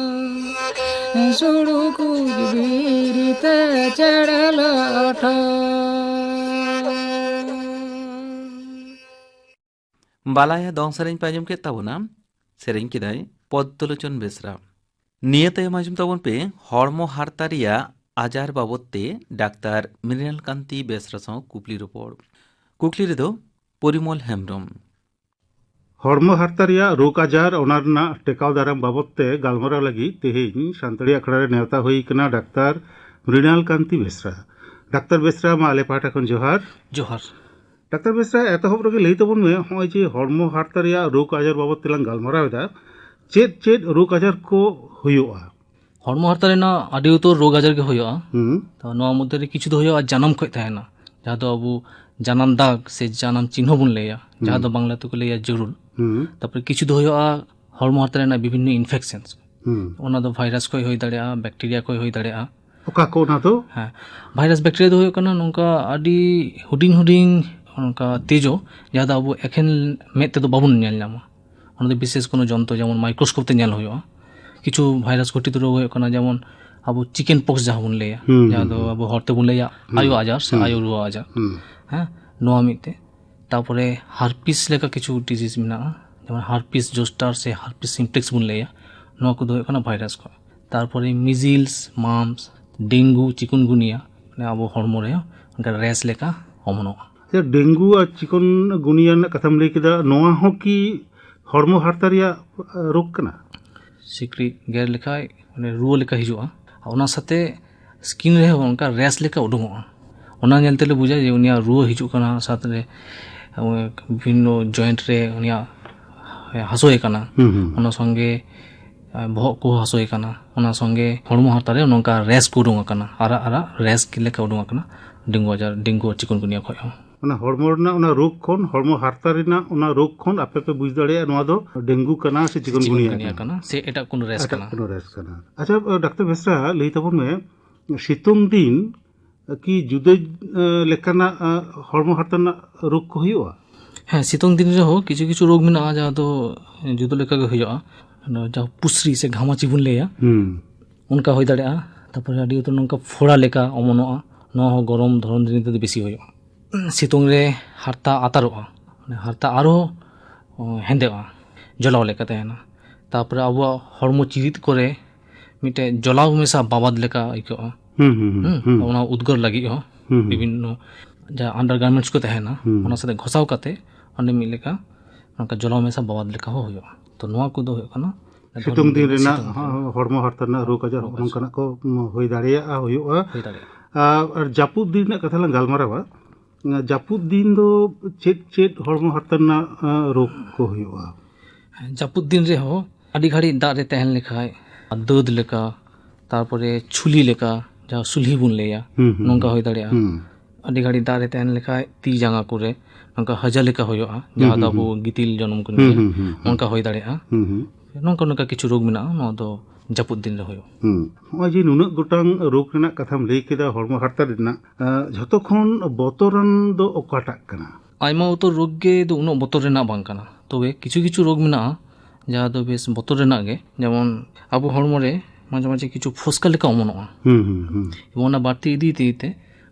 ᱥᱩᱲᱩ ᱠᱩᱡ ᱵᱤᱨᱤᱛᱮ ᱪᱮᱬᱮ ᱞᱟᱴᱷᱟ᱾ ᱵᱟᱞᱟᱭᱟ ᱫᱚᱝ ᱥᱮᱨᱮᱧ ᱯᱮ ᱟᱸᱡᱚᱢ ᱠᱮᱫ ᱛᱟᱵᱚᱱᱟ, ᱥᱮᱨᱮᱧ ᱠᱮᱫᱟᱭ ᱯᱚᱫᱽᱫᱚᱞᱳᱪᱚᱱ ᱵᱮᱥᱨᱟ᱾ ᱱᱤᱭᱟᱹ ᱛᱟᱭᱚᱢ ᱟᱸᱡᱚᱢ ᱛᱟᱵᱚᱱ ᱯᱮ ᱦᱚᱲᱢᱚ ᱦᱟᱨᱛᱟ ᱨᱮᱭᱟᱜ ᱟᱡᱟᱨ ᱵᱟᱵᱚᱫ ᱛᱮ ᱰᱟᱠᱛᱟᱨ ᱢᱨᱤᱱᱟᱞ ᱠᱟᱱᱛᱤ ᱵᱮᱥᱨᱟ ᱥᱟᱶ ᱠᱩᱠᱞᱤ ᱨᱚᱯᱚᱲ᱾ ᱠᱩᱠᱞᱤ ᱨᱮᱫᱚ ᱯᱚᱨᱤᱢᱚᱞ ᱦᱮᱢᱵᱨᱚᱢ᱾ ᱦᱚᱲᱢᱚ ᱦᱟᱨᱛᱟ ᱨᱮᱭᱟᱜ ᱨᱳᱜᱽ ᱟᱡᱟᱨ, ᱚᱱᱟ ᱨᱮᱱᱟᱜ ᱴᱮᱠᱟᱣ ᱫᱟᱨᱟᱢ ᱵᱟᱵᱚᱫ ᱛᱮ ᱜᱟᱞᱢᱟᱨᱟᱣ ᱞᱟᱹᱜᱤᱫ ᱛᱮᱦᱮᱧ ᱥᱟᱱᱛᱟᱲᱤ ᱟᱠᱷᱲᱟ ᱨᱮ ᱱᱮᱣᱛᱟ ᱦᱩᱭ ᱠᱟᱱᱟ ᱰᱟᱠᱛᱟᱨ ᱢᱨᱤᱱᱟᱞ ᱠᱟᱱᱛᱤ ᱵᱮᱥᱨᱟ᱾ ᱰᱟᱠᱛᱟᱨ ᱵᱮᱥᱨᱟ, ᱢᱟ ᱟᱞᱮ ᱯᱟᱦᱴᱟ ᱠᱷᱚᱱ ᱡᱚᱦᱟᱨ᱾ ᱡᱚᱦᱟᱨ᱾ ᱰᱟᱠᱛᱟᱨ ᱵᱮᱥᱨᱟ, ᱮᱛᱚᱦᱚᱵ ᱨᱮᱜᱮ ᱞᱟᱹᱭ ᱛᱟᱵᱚᱱ ᱢᱮ, ᱱᱚᱜᱼᱚᱭ ᱡᱮ ᱦᱚᱲᱢᱚ ᱦᱟᱨᱛᱟ ᱨᱮᱭᱟᱜ ᱨᱳᱜᱽ ᱟᱡᱟᱨ ᱵᱟᱵᱚᱫ ᱛᱮᱞᱟᱝ ᱜᱟᱞᱢᱟᱨᱟᱣ ᱮᱫᱟ, ᱪᱮᱫ ᱪᱮᱫ ᱨᱳᱜᱽ ᱟᱡᱟᱨ ᱠᱚ ᱦᱩᱭᱩᱜᱼᱟ? ᱦᱚᱲᱢᱚ ᱦᱟᱨᱛᱟ ᱨᱮᱱᱟᱜ ᱟᱹᱰᱤ ᱩᱛᱟᱹᱨ ᱨᱳᱜᱽ ᱟᱡᱟᱨ ᱜᱮ ᱦᱩᱭᱩᱜᱼᱟ᱾ ᱦᱩᱸ᱾ ᱛᱚ, ᱱᱚᱣᱟ ᱢᱚᱫᱽᱫᱷᱮ ᱨᱮ ᱠᱤᱪᱷᱩ ᱫᱚ ᱦᱩᱭᱩᱜᱼᱟ ᱡᱟᱱᱟᱢ ᱠᱷᱚᱱ ᱛᱟᱦᱮᱱᱟ, ᱡᱟᱦᱟᱸ ᱫᱚ ᱟᱵᱚ ᱡᱟᱱᱟᱢ ᱫᱟᱜᱽ ᱥᱮ ᱡᱟᱱᱟᱢ ᱪᱤᱱᱦᱟᱹ ᱵᱚᱱ ᱞᱟᱹᱭᱟ, ᱡᱟᱦᱟᱸ ᱦᱩᱸ᱾ ᱫᱚ ᱵᱟᱝᱞᱟ ᱛᱮᱠᱚ ᱞᱟᱹᱭᱟ ᱡᱟᱹᱨᱩᱲ᱾ ᱦᱩᱸ᱾ ᱛᱟᱨᱯᱚᱨᱮ ᱠᱤᱪᱷᱩ ᱫᱚ ᱦᱩᱭᱩᱜᱼᱟ ᱦᱚᱲᱢᱚ ᱦᱟᱨᱛᱟ ᱨᱮᱱᱟᱜ ᱵᱤᱵᱷᱤᱱᱱᱚ ᱤᱱᱯᱷᱮᱠᱥᱮᱱᱥ᱾ ᱦᱩᱸ᱾ ᱚᱱᱟ ᱫᱚ ᱵᱷᱟᱭᱨᱟᱥ ᱠᱷᱚᱱ ᱦᱩᱭ ᱫᱟᱲᱮᱭᱟᱜᱼᱟ, ᱵᱮᱠᱴᱮᱨᱤᱭᱟ ᱠᱷᱚᱱ ᱦᱩᱭ ᱫᱟᱲᱮᱭᱟᱜᱼᱟ᱾ ᱚᱠᱟ ᱠᱚ ᱚᱱᱟ ᱫᱚ? ᱦᱮᱸ, ᱵᱷᱟᱭᱨᱟᱥ ᱵᱮᱠᱴᱮᱨᱤᱭᱟ ᱫᱚ ᱦᱩᱭᱩᱜ ᱠᱟᱱᱟ ᱱᱚᱝᱠᱟ ᱟᱹᱰᱤ ᱦᱩᱰᱤᱧ ᱦᱩᱰᱤᱧ ᱚᱱᱠᱟ ᱛᱮᱡᱳ, ᱡᱟᱦᱟᱸ ᱫᱚ ᱟᱵᱚ ᱮᱠᱷᱮᱱ ᱢᱮᱫ ᱛᱮᱫᱚ ᱵᱟᱵᱚᱱ ᱧᱮᱞ ᱧᱟᱢᱟ᱾ ᱚᱱᱟ ᱫᱚ ᱵᱤᱥᱮᱥ ᱠᱳᱱᱳ ᱡᱚᱱᱛᱨᱚ, ᱡᱮᱢᱚᱱ ᱢᱟᱭᱠᱨᱳᱥᱠᱳᱯ ᱛᱮ ᱧᱮᱞ ᱦᱩᱭᱩᱜᱼᱟ᱾ ᱠᱤᱪᱷᱩ ᱵᱷᱟᱭᱨᱟᱥ ᱜᱷᱚᱴᱤᱛ ᱨᱳᱜᱽ ᱦᱩᱭᱩᱜ ᱠᱟᱱᱟ, ᱡᱮᱢᱚᱱ ᱟᱵᱚ ᱪᱤᱠᱮᱱ ᱯᱚᱠᱥ ᱡᱟᱦᱟᱸ ᱵᱚᱱ ᱞᱟᱹᱭᱟ, ᱦᱩᱸ, ᱡᱟᱦᱟᱸ ᱦᱩᱸ, ᱫᱚ ᱦᱩᱸ᱾ ᱟᱵᱚ ᱦᱚᱲ ᱛᱮᱵᱚᱱ ᱞᱟᱹᱭᱟ ᱦᱩᱸ᱾ ᱟᱭᱳ ᱟᱡᱟᱨ ᱥᱮ ᱦᱩᱸ᱾ ᱟᱭᱳ ᱨᱩᱣᱟᱹ ᱟᱡᱟᱨ᱾ ᱦᱩᱸ᱾ ᱦᱮᱸ, ᱱᱚᱣᱟ ᱢᱤᱫᱴᱮᱡ᱾ ᱛᱟᱯᱚᱨᱮ ᱦᱟᱨᱯᱤᱥ ᱞᱮᱠᱟ ᱠᱤᱪᱷᱩ ᱰᱤᱡᱤᱡᱽ ᱢᱮᱱᱟᱜᱼᱟ, ᱡᱮᱢᱚᱱ ᱦᱟᱨᱯᱤᱥ ᱡᱳᱥᱴᱟᱨ ᱥᱮ ᱦᱟᱨᱯᱤᱥ ᱥᱤᱢᱯᱞᱮᱠᱥ ᱵᱚᱱ ᱞᱟᱹᱭᱟ, ᱱᱚᱣᱟ ᱠᱚᱫᱚ ᱦᱩᱭᱩᱜ ᱠᱟᱱᱟ ᱵᱷᱟᱭᱨᱟᱥ ᱠᱷᱚᱱ᱾ ᱛᱟᱨᱯᱚᱨᱮ ᱢᱤᱡᱤᱞᱥ, ᱢᱟᱢᱯᱥ, ᱰᱮᱝᱜᱩ, ᱪᱤᱠᱩᱱᱜᱩᱱᱤᱭᱟ, ᱢᱟᱱᱮ ᱟᱵᱚ ᱦᱚᱲᱢᱚ ᱨᱮ ᱚᱱᱠᱟ ᱨᱮᱥ ᱞᱮᱠᱟ ᱚᱢᱚᱱᱚᱜᱼᱟ᱾ ᱟᱪᱪᱷᱟ, ᱰᱮᱝᱜᱩ ᱟᱨ ᱪᱤᱠᱚᱱ ᱜᱩᱱᱤᱭᱟ ᱨᱮᱱᱟᱜ ᱠᱟᱛᱷᱟᱢ ᱞᱟᱹᱭ ᱠᱮᱫᱟ, ᱱᱚᱣᱟ ᱦᱚᱸ ᱠᱤ ᱦᱚᱲᱢᱚ ᱦᱟᱨᱛᱟ ᱨᱮᱭᱟᱜ ᱨᱳᱜᱽ ᱠᱟᱱᱟ? ᱥᱤᱠᱲᱤᱡ ᱜᱮᱨ ᱞᱮᱠᱷᱟᱡ ᱚᱱᱮ ᱨᱩᱣᱟᱹ ᱞᱮᱠᱟ ᱦᱤᱡᱩᱜᱼᱟ᱾ ᱟᱨ ᱚᱱᱟ ᱥᱟᱛᱮ ᱥᱠᱤᱱ ᱨᱮᱦᱚᱸ ᱚᱱᱠᱟ ᱨᱮᱥ ᱞᱮᱠᱟ ᱩᱰᱩᱝᱚᱜᱼᱟ᱾ ᱚᱱᱟ ᱧᱮᱞ ᱛᱮᱞᱮ ᱵᱩᱡᱟ ᱡᱮ ᱩᱱᱤᱭᱟᱜ ᱨᱩᱣᱟᱹ ᱦᱤᱡᱩᱜ ᱠᱟᱱᱟ, ᱥᱟᱛᱨᱮ ᱵᱤᱵᱷᱤᱱᱱᱚ ᱡᱚᱭᱮᱱᱴ ᱨᱮ ᱩᱱᱤᱭᱟᱜ ᱦᱟᱹᱥᱩᱭᱮ ᱠᱟᱱᱟ᱾ ᱦᱩᱸ, ᱦᱩᱸ᱾ ᱚᱱᱟ ᱥᱚᱸᱜᱮ ᱵᱚᱦᱚᱜ ᱠᱚ ᱦᱟᱹᱥᱩᱭᱮ ᱠᱟᱱᱟ, ᱚᱱᱟ ᱥᱚᱸᱜᱮ ᱦᱚᱲᱢᱚ ᱦᱟᱨᱛᱟ ᱨᱮ ᱱᱚᱝᱠᱟ ᱨᱮᱥ ᱠᱚ ᱩᱰᱩᱝ ᱟᱠᱟᱱᱟ, ᱟᱨᱟᱜ ᱟᱨᱟᱜ ᱨᱮᱥ ᱞᱮᱠᱟ ᱩᱰᱩᱝ ᱟᱠᱟᱱᱟ ᱰᱮᱝᱜᱩ ᱟᱡᱟᱨ, ᱰᱮᱝᱜᱩ ᱟᱨ ᱪᱤᱠᱩᱱᱜᱩᱱᱤᱭᱟ ᱠᱷᱚᱡ ᱦᱚᱸ᱾ ᱚᱱᱟ ᱦᱚᱲᱢᱚ ᱨᱮᱱᱟᱜ ᱚᱱᱟ ᱨᱳᱜᱽ ᱠᱷᱚᱱ, ᱦᱚᱲᱢᱚ ᱦᱟᱨᱛᱟ ᱨᱮᱱᱟᱜ ᱚᱱᱟ ᱨᱳᱜᱽ ᱠᱷᱚᱱ ᱟᱯᱮ ᱯᱮ ᱵᱩᱡᱽ ᱫᱟᱲᱮᱭᱟᱜᱼᱟ ᱱᱚᱣᱟ ᱫᱚ ᱰᱮᱝᱜᱩ ᱠᱟᱱᱟ ᱥᱮ ᱪᱤᱠᱩᱱᱜᱩᱱᱤᱭᱟ ᱪᱤᱠᱩᱱᱜᱩᱱᱤᱭᱟ ᱠᱟᱱᱟ᱾ ᱠᱟᱱᱟ ᱥᱮ ᱮᱴᱟᱜ ᱠᱳᱱᱳ ᱨᱮᱥ ᱮᱴᱟᱜ ᱠᱟᱱᱟ᱾ ᱠᱳᱱᱳ ᱨᱮᱥ ᱠᱟᱱᱟ᱾ ᱟᱪᱪᱷᱟ, ᱰᱟᱠᱛᱟᱨ ᱵᱮᱥᱨᱟ, ᱞᱟᱹᱭ ᱛᱟᱵᱚᱱ ᱢᱮ, ᱥᱤᱛᱩᱝ ᱫᱤᱱ ᱠᱤ ᱡᱩᱫᱟᱹ, ᱮ, ᱞᱮᱠᱟᱱᱟᱜ, ᱮ, ᱦᱚᱲᱢᱚ ᱦᱟᱨᱛᱟ ᱨᱮᱱᱟᱜ ᱨᱳᱜᱽ ᱠᱚ ᱦᱩᱭᱩᱜᱼᱟ? ᱦᱮᱸ, ᱥᱤᱛᱩᱝ ᱫᱤᱱ ᱨᱮᱦᱚᱸ ᱠᱤᱪᱷᱩ ᱠᱤᱪᱷᱩ ᱨᱳᱜᱽ ᱢᱮᱱᱟᱜᱼᱟ, ᱡᱟᱦᱟᱸ ᱫᱚ ᱡᱩᱫᱟᱹ ᱞᱮᱠᱟ ᱜᱮ ᱦᱩᱭᱩᱜᱼᱟ᱾ ᱚᱱᱟ ᱡᱟᱦᱟᱸ ᱯᱩᱥᱨᱤ ᱥᱮ ᱜᱷᱟᱢᱟ ᱪᱤ ᱵᱚᱱ ᱞᱟᱹᱭᱟ, ᱦᱩᱸ᱾ ᱚᱱᱠᱟ ᱦᱩᱭ ᱫᱟᱲᱮᱭᱟᱜᱼᱟ᱾ ᱛᱟᱨᱯᱚᱨᱮ ᱟᱹᱰᱤ ᱩᱛᱟᱹᱨ ᱱᱚᱝᱠᱟ ᱯᱷᱚᱲᱟ ᱞᱮᱠᱟ ᱚᱢᱚᱱᱚᱜᱼᱟ, ᱱᱚᱣᱟ ᱦᱚᱸ ᱜᱚᱨᱚᱢ ᱫᱷᱚᱨᱚᱱ ᱫᱤᱱ ᱛᱮᱫᱚ ᱵᱮᱥᱤ ᱦᱩᱭᱩᱜᱼᱟ᱾ ᱥᱤᱛᱩᱝ ᱨᱮ ᱦᱟᱨᱛᱟ ᱟᱛᱟᱨᱚᱜᱼᱟ, ᱢᱟᱱᱮ ᱦᱟᱨᱛᱟ ᱟᱨᱦᱚᱸ, ᱚ, ᱦᱮᱸᱫᱮᱜᱼᱟ, ᱡᱚᱞᱟᱣ ᱞᱮᱠᱟ ᱛᱟᱦᱮᱱᱟ᱾ ᱛᱟᱨᱯᱚᱨᱮ ᱟᱵᱚᱣᱟᱜ ᱦᱚᱲᱢᱚ ᱪᱤᱨᱤᱫ ᱠᱚᱨᱮ ᱢᱤᱫᱴᱮᱡ ᱡᱚᱞᱟᱣ ᱢᱮᱥᱟ ᱵᱟᱵᱟᱫ ᱞᱮᱠᱟ ᱟᱹᱭᱠᱟᱹᱜᱼᱟ᱾ ᱦᱩᱸ, ᱦᱩᱸ, ᱦᱩᱸ, ᱦᱩᱸ, ᱦᱩᱸ᱾ ᱚᱱᱟ ᱩᱫᱽᱜᱟᱹᱨ ᱞᱟᱹᱜᱤᱫ ᱦᱚᱸ ᱦᱩᱸ, ᱦᱩᱸ᱾ ᱵᱤᱵᱷᱤᱱᱱᱚ ᱡᱟᱦᱟᱸ undergarments ᱠᱚ ᱛᱟᱦᱮᱱᱟ, ᱦᱩᱸ᱾ ᱚᱱᱟ ᱥᱟᱛᱮ ᱜᱷᱚᱥᱟᱣ ᱠᱟᱛᱮ ᱚᱸᱰᱮ ᱢᱤᱫ ᱞᱮᱠᱟ ᱱᱚᱝᱠᱟ ᱡᱚᱞᱟᱣ ᱢᱮᱥᱟ ᱵᱟᱵᱟᱫ ᱞᱮᱠᱟ ᱦᱚᱸ ᱦᱩᱭᱩᱜᱼᱟ᱾ ᱛᱚ ᱱᱚᱣᱟ ᱠᱚᱫᱚ ᱦᱩᱭᱩᱜ ᱠᱟᱱᱟ ᱥᱤᱛᱩᱝ ᱫᱤᱱ ᱨᱮᱱᱟᱜ ᱥᱤᱛᱩᱝ ᱫᱤᱱ ᱦᱚ-, ᱦᱚᱲᱢᱚ ᱦᱟᱨᱛᱟ ᱨᱮᱱᱟᱜ ᱨᱳᱜᱽ ᱟᱡᱟᱨ ᱨᱳᱜᱽ ᱦᱚᱸ ᱟᱡᱟᱨ᱾ ᱱᱚᱝᱠᱟᱱᱟᱜ ᱠᱚ, ᱩᱢ, ᱦᱩᱭ ᱫᱟᱲᱮᱭᱟᱜᱼᱟ, ᱦᱩᱭᱩᱜᱼᱟ᱾ ᱦᱩᱭ ᱫᱟᱲᱮᱭᱟᱜᱼᱟ᱾ ᱟᱨ, ᱟᱨ ᱡᱟᱹᱯᱩᱫ ᱫᱤᱱ ᱨᱮᱱᱟᱜ ᱠᱟᱛᱷᱟ ᱞᱟᱝ ᱜᱟᱞᱢᱟᱨᱟᱣᱟ᱾ ᱡᱟᱹᱯᱩᱫ ᱫᱤᱱ ᱫᱚ ᱪᱮᱫ ᱪᱮᱫ ᱦᱚᱲᱢᱚ ᱦᱟᱨᱛᱟ ᱨᱮᱱᱟᱜ, ᱟᱸ, ᱨᱳᱜᱽ ᱠᱚ ᱦᱩᱭᱩᱜᱼᱟ? ᱡᱟᱹᱯᱩᱫ ᱫᱤᱱ ᱨᱮᱦᱚᱸ ᱟᱹᱰᱤ ᱜᱷᱟᱹᱲᱤᱡ ᱫᱟᱜ ᱨᱮ ᱛᱟᱦᱮᱱ ᱞᱮᱠᱷᱟᱡ, ᱫᱟᱹᱫ ᱞᱮᱠᱟ, ᱛᱟᱨᱯᱚᱨᱮ ᱪᱷᱩᱞᱤ ᱞᱮᱠᱟ, ᱡᱟᱦᱟᱸ ᱥᱩᱞᱦᱤ ᱵᱚᱱ ᱞᱟᱹᱭᱟ, ᱦᱩᱸ, ᱦᱩᱸ, ᱱᱚᱝᱠᱟ ᱦᱩᱸ᱾ ᱦᱩᱭ ᱫᱟᱲᱮᱭᱟᱜᱼᱟ᱾ ᱦᱩᱸ᱾ ᱟᱹᱰᱤ ᱜᱷᱟᱹᱲᱤᱡ ᱫᱟᱜ ᱨᱮ ᱛᱟᱦᱮᱱ ᱞᱮᱠᱷᱟᱡ ᱛᱤ ᱡᱟᱸᱜᱟ ᱠᱚᱨᱮ ᱱᱚᱝᱠᱟ ᱦᱟᱡᱟ ᱞᱮᱠᱟ ᱦᱩᱭᱩᱜᱼᱟ, ᱦᱩᱸ, ᱡᱟᱦᱟᱸ ᱫᱚ ᱦᱩᱸ, ᱟᱵᱚ ᱦᱩᱸ᱾ ᱜᱤᱛᱤᱞ ᱡᱚᱱᱚᱢ ᱠᱚ ᱦᱩᱸ, ᱞᱟᱹᱭᱟ, ᱦᱩᱸ, ᱦᱩᱸ, ᱦᱩᱸ᱾ ᱱᱚᱝᱠᱟ ᱦᱩᱭ ᱫᱟᱲᱮᱭᱟᱜᱼᱟ᱾ ᱦᱩᱸ, ᱦᱩᱸ᱾ ᱱᱚᱝᱠᱟ ᱱᱚᱝᱠᱟ ᱠᱤᱪᱷᱩ ᱨᱳᱜᱽ ᱢᱮᱱᱟᱜᱼᱟ, ᱱᱚᱣᱟ ᱫᱚ ᱡᱟᱹᱯᱩᱫ ᱫᱤᱱ ᱨᱮ ᱦᱩᱭᱩᱜᱼᱟ᱾ ᱦᱩᱸ᱾ ᱱᱚᱜᱼᱚᱭ ᱡᱮ ᱱᱩᱱᱟᱹᱜ ᱜᱚᱴᱟᱝ ᱨᱳᱜᱽ ᱨᱮᱱᱟᱜ ᱠᱟᱛᱷᱟᱢ ᱞᱟᱹᱭ ᱠᱮᱫᱟ, ᱦᱚᱲᱢᱚ ᱦᱟᱨᱛᱟ ᱨᱮᱱᱟᱜ, ᱟᱸ, ᱡᱷᱚᱛᱚ ᱠᱷᱚᱱ ᱵᱚᱛᱚᱨᱟᱱ ᱫᱚ ᱚᱠᱟᱴᱟᱜ ᱠᱟᱱᱟ? ᱟᱭᱢᱟ ᱩᱛᱟᱹᱨ ᱨᱳᱜᱽ ᱜᱮ ᱫᱚ ᱩᱱᱟᱹᱜ ᱵᱚᱛᱚᱨ ᱨᱮᱱᱟᱜ ᱵᱟᱝ ᱠᱟᱱᱟ, ᱛᱚᱵᱮ ᱠᱤᱪᱷᱩ ᱠᱤᱪᱷᱩ ᱨᱳᱜᱽ ᱢᱮᱱᱟᱜᱼᱟ ᱡᱟᱦᱟᱸ ᱫᱚ ᱵᱮᱥ ᱵᱚᱛᱚᱨ ᱨᱮᱱᱟᱜ ᱜᱮ, ᱡᱮᱢᱚᱱ ᱟᱵᱚ ᱦᱚᱲᱢᱚ ᱨᱮ ᱢᱟᱡᱷᱮ ᱢᱟᱡᱷᱮ ᱠᱤᱪᱷᱩ ᱯᱷᱚᱥᱠᱟ ᱞᱮᱠᱟ ᱚᱢᱚᱱᱚᱜᱼᱟ᱾ ᱦᱩᱸ, ᱦᱩᱸ, ᱦᱩᱸ᱾ ᱮᱵᱚᱝ ᱚᱱᱟ ᱵᱟᱹᱲᱛᱤ ᱤᱫᱤ ᱤᱫᱤ ᱛᱮ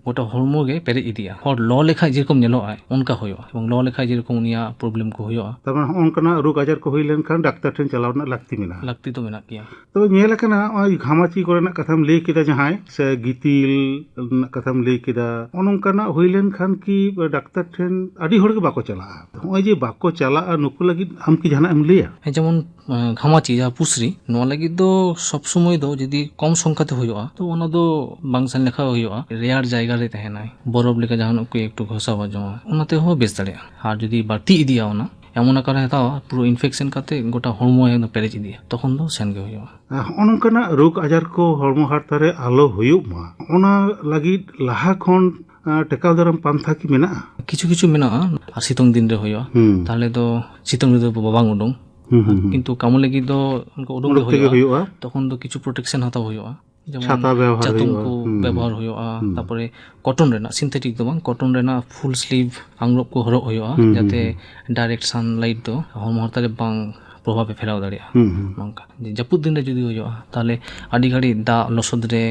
ᱜᱚᱴᱟ ᱦᱚᱲᱢᱚ ᱜᱮ ᱯᱮᱨᱮᱡ ᱤᱫᱤᱜᱼᱟ᱾ ᱦᱚᱲ ᱞᱚ ᱞᱮᱠᱷᱟᱡ ᱡᱮᱨᱚᱠᱚᱢ ᱧᱮᱞᱚᱜᱼᱟ, ᱚᱱᱠᱟ ᱦᱩᱭᱩᱜᱼᱟ᱾ ᱮᱵᱚᱝ ᱞᱚ ᱞᱮᱠᱷᱟᱡ ᱡᱮᱨᱚᱠᱚᱢ ᱩᱱᱤᱭᱟᱜ ᱯᱨᱚᱵᱞᱮᱢ ᱠᱚ ᱦᱩᱭᱩᱜᱼᱟ᱾ ᱛᱟᱨ ᱢᱟᱱᱮ, ᱦᱚᱸᱜᱼᱚ ᱱᱚᱝᱠᱟᱱᱟᱜ ᱨᱳᱜᱽ ᱟᱡᱟᱨ ᱠᱚ ᱦᱩᱭ ᱞᱮᱱᱠᱷᱟᱱ ᱰᱟᱠᱛᱟᱨ ᱴᱷᱮᱱ ᱪᱟᱞᱟᱣ ᱨᱮᱱᱟᱜ ᱞᱟᱹᱠᱛᱤ ᱢᱮᱱᱟᱜᱼᱟ᱾ ᱞᱟᱹᱠᱛᱤ ᱫᱚ ᱢᱮᱱᱟᱜ ᱜᱮᱭᱟ᱾ ᱛᱚ, ᱧᱮᱞ ᱟᱠᱟᱱᱟ, ᱱᱚᱜᱼᱚᱭ ᱜᱷᱟᱢᱟᱪᱤ ᱠᱚᱨᱮᱱᱟᱜ ᱠᱟᱛᱷᱟᱢ ᱞᱟᱹᱭ ᱠᱮᱫᱟ, ᱡᱟᱦᱟᱸᱭ ᱥᱮ ᱜᱤᱛᱤᱞ ᱨᱮᱱᱟᱜ ᱠᱟᱛᱷᱟᱢ ᱞᱟᱹᱭ ᱠᱮᱫᱟ, ᱱᱚᱜᱼᱚ ᱱᱚᱝᱠᱟᱱᱟᱜ ᱦᱩᱭ ᱞᱮᱱᱠᱷᱟᱱ ᱠᱤ ᱰᱟᱠᱛᱟᱨ ᱴᱷᱮᱱ ᱟᱹᱰᱤ ᱦᱚᱲ ᱜᱮ ᱵᱟᱠᱚ ᱪᱟᱞᱟᱜᱼᱟ? ᱱᱚᱜᱼᱚᱭ ᱡᱮ ᱵᱟᱠᱚ ᱪᱟᱞᱟᱜᱼᱟ, ᱱᱩᱠᱩ ᱞᱟᱹᱜᱤᱫ ᱟᱢ ᱠᱤ ᱡᱟᱦᱟᱱᱟᱜ ᱮᱢ ᱞᱟᱹᱭᱟ? ᱦᱮᱸ, ᱡᱮᱢᱚᱱ, ᱮᱸ, ᱜᱷᱟᱢᱟᱪᱤ, ᱡᱟᱦᱟᱸ ᱯᱩᱥᱨᱤ, ᱱᱚᱣᱟ ᱞᱟᱹᱜᱤᱫ ᱫᱚ ᱥᱚᱵ ᱥᱚᱢᱚᱭ ᱫᱚ ᱡᱩᱫᱤ ᱠᱚᱢ ᱥᱚᱝᱠᱷᱟ ᱛᱮ ᱦᱩᱭᱩᱜᱼᱟ, ᱛᱚ ᱚᱱᱟ ᱫᱚ ᱵᱟᱝ ᱥᱮᱱ ᱞᱮᱠᱷᱟᱱ ᱦᱩᱭᱩᱜᱼᱟ᱾ ᱨᱮᱭᱟᱲ ᱡᱟᱭᱜᱟ ᱨᱮ ᱛᱟᱦᱮᱱᱟᱭ, ᱵᱚᱨᱚᱯ ᱞᱮᱠᱟ ᱡᱟᱦᱟᱱᱟᱜ ᱠᱚ ᱮᱠᱴᱩ ᱜᱷᱚᱥᱟᱣ ᱵᱟᱡᱟᱣᱟ, ᱚᱱᱟ ᱛᱮᱦᱚᱸ ᱵᱮᱥ ᱫᱟᱲᱮᱭᱟᱜᱼᱟ᱾ ᱟᱨ ᱡᱩᱫᱤ ᱵᱟᱹᱲᱛᱤ ᱤᱫᱤᱭᱟ, ᱚᱱᱟ ᱮᱢᱚᱱ ᱟᱠᱟᱨᱮ ᱦᱟᱛᱟᱣᱟ, ᱯᱩᱨᱟᱹ ᱤᱱᱯᱷᱮᱠᱥᱚᱱ ᱠᱟᱛᱮ ᱜᱚᱴᱟ ᱦᱚᱲᱢᱚ ᱮᱠᱫᱚᱢ ᱯᱮᱨᱮᱡ ᱤᱫᱤᱭᱟ, ᱛᱚᱠᱷᱚᱱ ᱫᱚ ᱥᱮᱱ ᱜᱮ ᱦᱩᱭᱩᱜᱼᱟ᱾ ᱟᱨ ᱦᱚᱸᱜᱼᱚ ᱱᱚᱝᱠᱟᱱᱟᱜ ᱨᱳᱜᱽ ᱟᱡᱟᱨ ᱠᱚ ᱦᱚᱲᱢᱚ ᱦᱟᱨᱛᱟ ᱨᱮ ᱟᱞᱚ ᱦᱩᱭᱩᱜ ᱢᱟ, ᱚᱱᱟ ᱞᱟᱹᱜᱤᱫ ᱞᱟᱦᱟ ᱠᱷᱚᱱ, ᱟᱸ, ᱴᱮᱠᱟᱣ ᱫᱟᱨᱟᱢ ᱯᱟᱱᱛᱷᱟ ᱠᱤ ᱢᱮᱱᱟᱜᱼᱟ? ᱠᱤᱪᱷᱩ ᱠᱤᱪᱷᱩ ᱢᱮᱱᱟᱜᱼᱟ᱾ ᱟᱨ ᱥᱤᱛᱩᱝ ᱫᱤᱱ ᱨᱮ ᱦᱩᱭᱩᱜᱼᱟ, ᱦᱩᱸ᱾ ᱛᱟᱦᱚᱞᱮ ᱫᱚ ᱥᱤᱛᱩᱝ ᱨᱮᱫᱚ ᱵᱟᱵᱟᱝ ᱩᱰᱩᱝ᱾ ᱦᱩᱸ, ᱦᱩᱸ, ᱦᱩᱸ᱾ ᱠᱤᱱᱛᱩ ᱠᱟᱹᱢᱤ ᱞᱟᱹᱜᱤᱫ ᱫᱚ ᱚᱱᱠᱟ ᱩᱰᱩᱝ ᱜᱮ ᱚᱰᱚᱠ ᱛᱮᱜᱮ ᱦᱩᱭᱩᱜᱼᱟ᱾ ᱦᱩᱭᱩᱜᱼᱟ᱾ ᱛᱚᱠᱷᱚᱱ ᱫᱚ ᱠᱤᱪᱷᱩ ᱯᱨᱚᱴᱮᱠᱥᱚᱱ ᱦᱟᱛᱟᱣ ᱦᱩᱭᱩᱜᱼᱟ, ᱡᱮᱢᱚᱱ ᱪᱷᱟᱛᱟ ᱵᱮᱣᱦᱟᱨ ᱪᱟᱛᱚᱢ ᱦᱩᱭᱩᱜᱼᱟ᱾ ᱠᱚ ᱦᱩᱸ᱾ ᱵᱮᱵᱚᱦᱟᱨ ᱦᱩᱭᱩᱜᱼᱟ, ᱦᱩᱸ᱾ ᱛᱟᱯᱚᱨᱮ ᱠᱚᱴᱚᱱ ᱨᱮᱱᱟᱜ, ᱥᱤᱱᱛᱷᱮᱴᱤᱠ ᱫᱚ ᱵᱟᱝ, ᱠᱚᱴᱚᱱ ᱨᱮᱱᱟᱜ ᱯᱷᱩᱞ ᱥᱞᱤᱵᱷ ᱟᱝᱨᱚᱵ ᱠᱚ ᱦᱚᱨᱚᱜ ᱦᱩᱭᱩᱜᱼᱟ, ᱦᱩᱸ, ᱦᱩᱸ, ᱡᱟᱛᱮ ᱦᱩᱸ᱾ ᱰᱟᱭᱨᱮᱠᱴ ᱥᱟᱱᱞᱟᱭᱤᱴ ᱫᱚ ᱦᱚᱲᱢᱚ ᱦᱟᱨᱛᱟ ᱨᱮ ᱵᱟᱝ ᱯᱨᱚᱵᱷᱟᱵ ᱮ ᱯᱷᱮᱞᱟᱣ ᱫᱟᱲᱮᱭᱟᱜᱼᱟ᱾ ᱦᱩᱸ, ᱦᱩᱸ᱾ ᱱᱚᱝᱠᱟ ᱡᱮ ᱡᱟᱹᱯᱩᱫ ᱫᱤᱱ ᱨᱮ ᱡᱩᱫᱤ ᱦᱩᱭᱩᱜᱼᱟ, ᱛᱟᱦᱚᱞᱮ ᱟᱹᱰᱤ ᱜᱷᱟᱹᱲᱤᱡ ᱫᱟᱜ ᱞᱚᱥᱚᱫ ᱨᱮ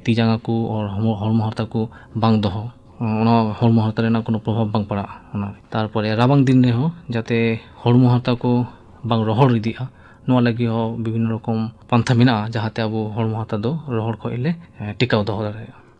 ᱛᱤ ᱡᱟᱸᱜᱟ ᱠᱚ ᱟᱨ ᱦᱚᱲᱢᱚ, ᱦᱚᱲᱢᱚ ᱦᱟᱨᱛᱟ ᱠᱚ ᱵᱟᱝ ᱫᱚᱦᱚ, ᱚᱱᱟ ᱦᱚᱲᱢᱚ ᱦᱟᱨᱛᱟ ᱨᱮᱱᱟᱜ ᱠᱳᱱᱳ ᱯᱨᱚᱵᱷᱟᱵ ᱵᱟᱝ ᱯᱟᱲᱟᱜᱼᱟ ᱚᱱᱟ᱾ ᱛᱟᱨᱯᱚᱨᱮ ᱨᱟᱵᱟᱝ ᱫᱤᱱ ᱨᱮᱦᱚᱸ ᱡᱟᱛᱮ ᱦᱚᱲᱢᱚ ᱦᱟᱨᱛᱟ ᱠᱚ ᱵᱟᱝ ᱨᱚᱦᱚᱲ ᱤᱫᱤᱜᱼᱟ, ᱱᱚᱣᱟ ᱞᱟᱹᱜᱤᱫ ᱦᱚᱸ ᱵᱤᱵᱷᱤᱱᱱᱚ ᱨᱚᱠᱚᱢ ᱯᱟᱱᱛᱷᱟ ᱢᱮᱱᱟᱜᱼᱟ, ᱡᱟᱦᱟᱸᱛᱮ ᱟᱵᱚ ᱦᱚᱲᱢᱚ ᱦᱟᱨᱛᱟ ᱫᱚ ᱨᱚᱦᱚᱲ ᱠᱷᱚᱡ ᱞᱮ, ᱮ, ᱴᱮᱠᱟᱣ ᱫᱚᱦᱚ ᱫᱟᱲᱮᱭᱟᱜᱼᱟ᱾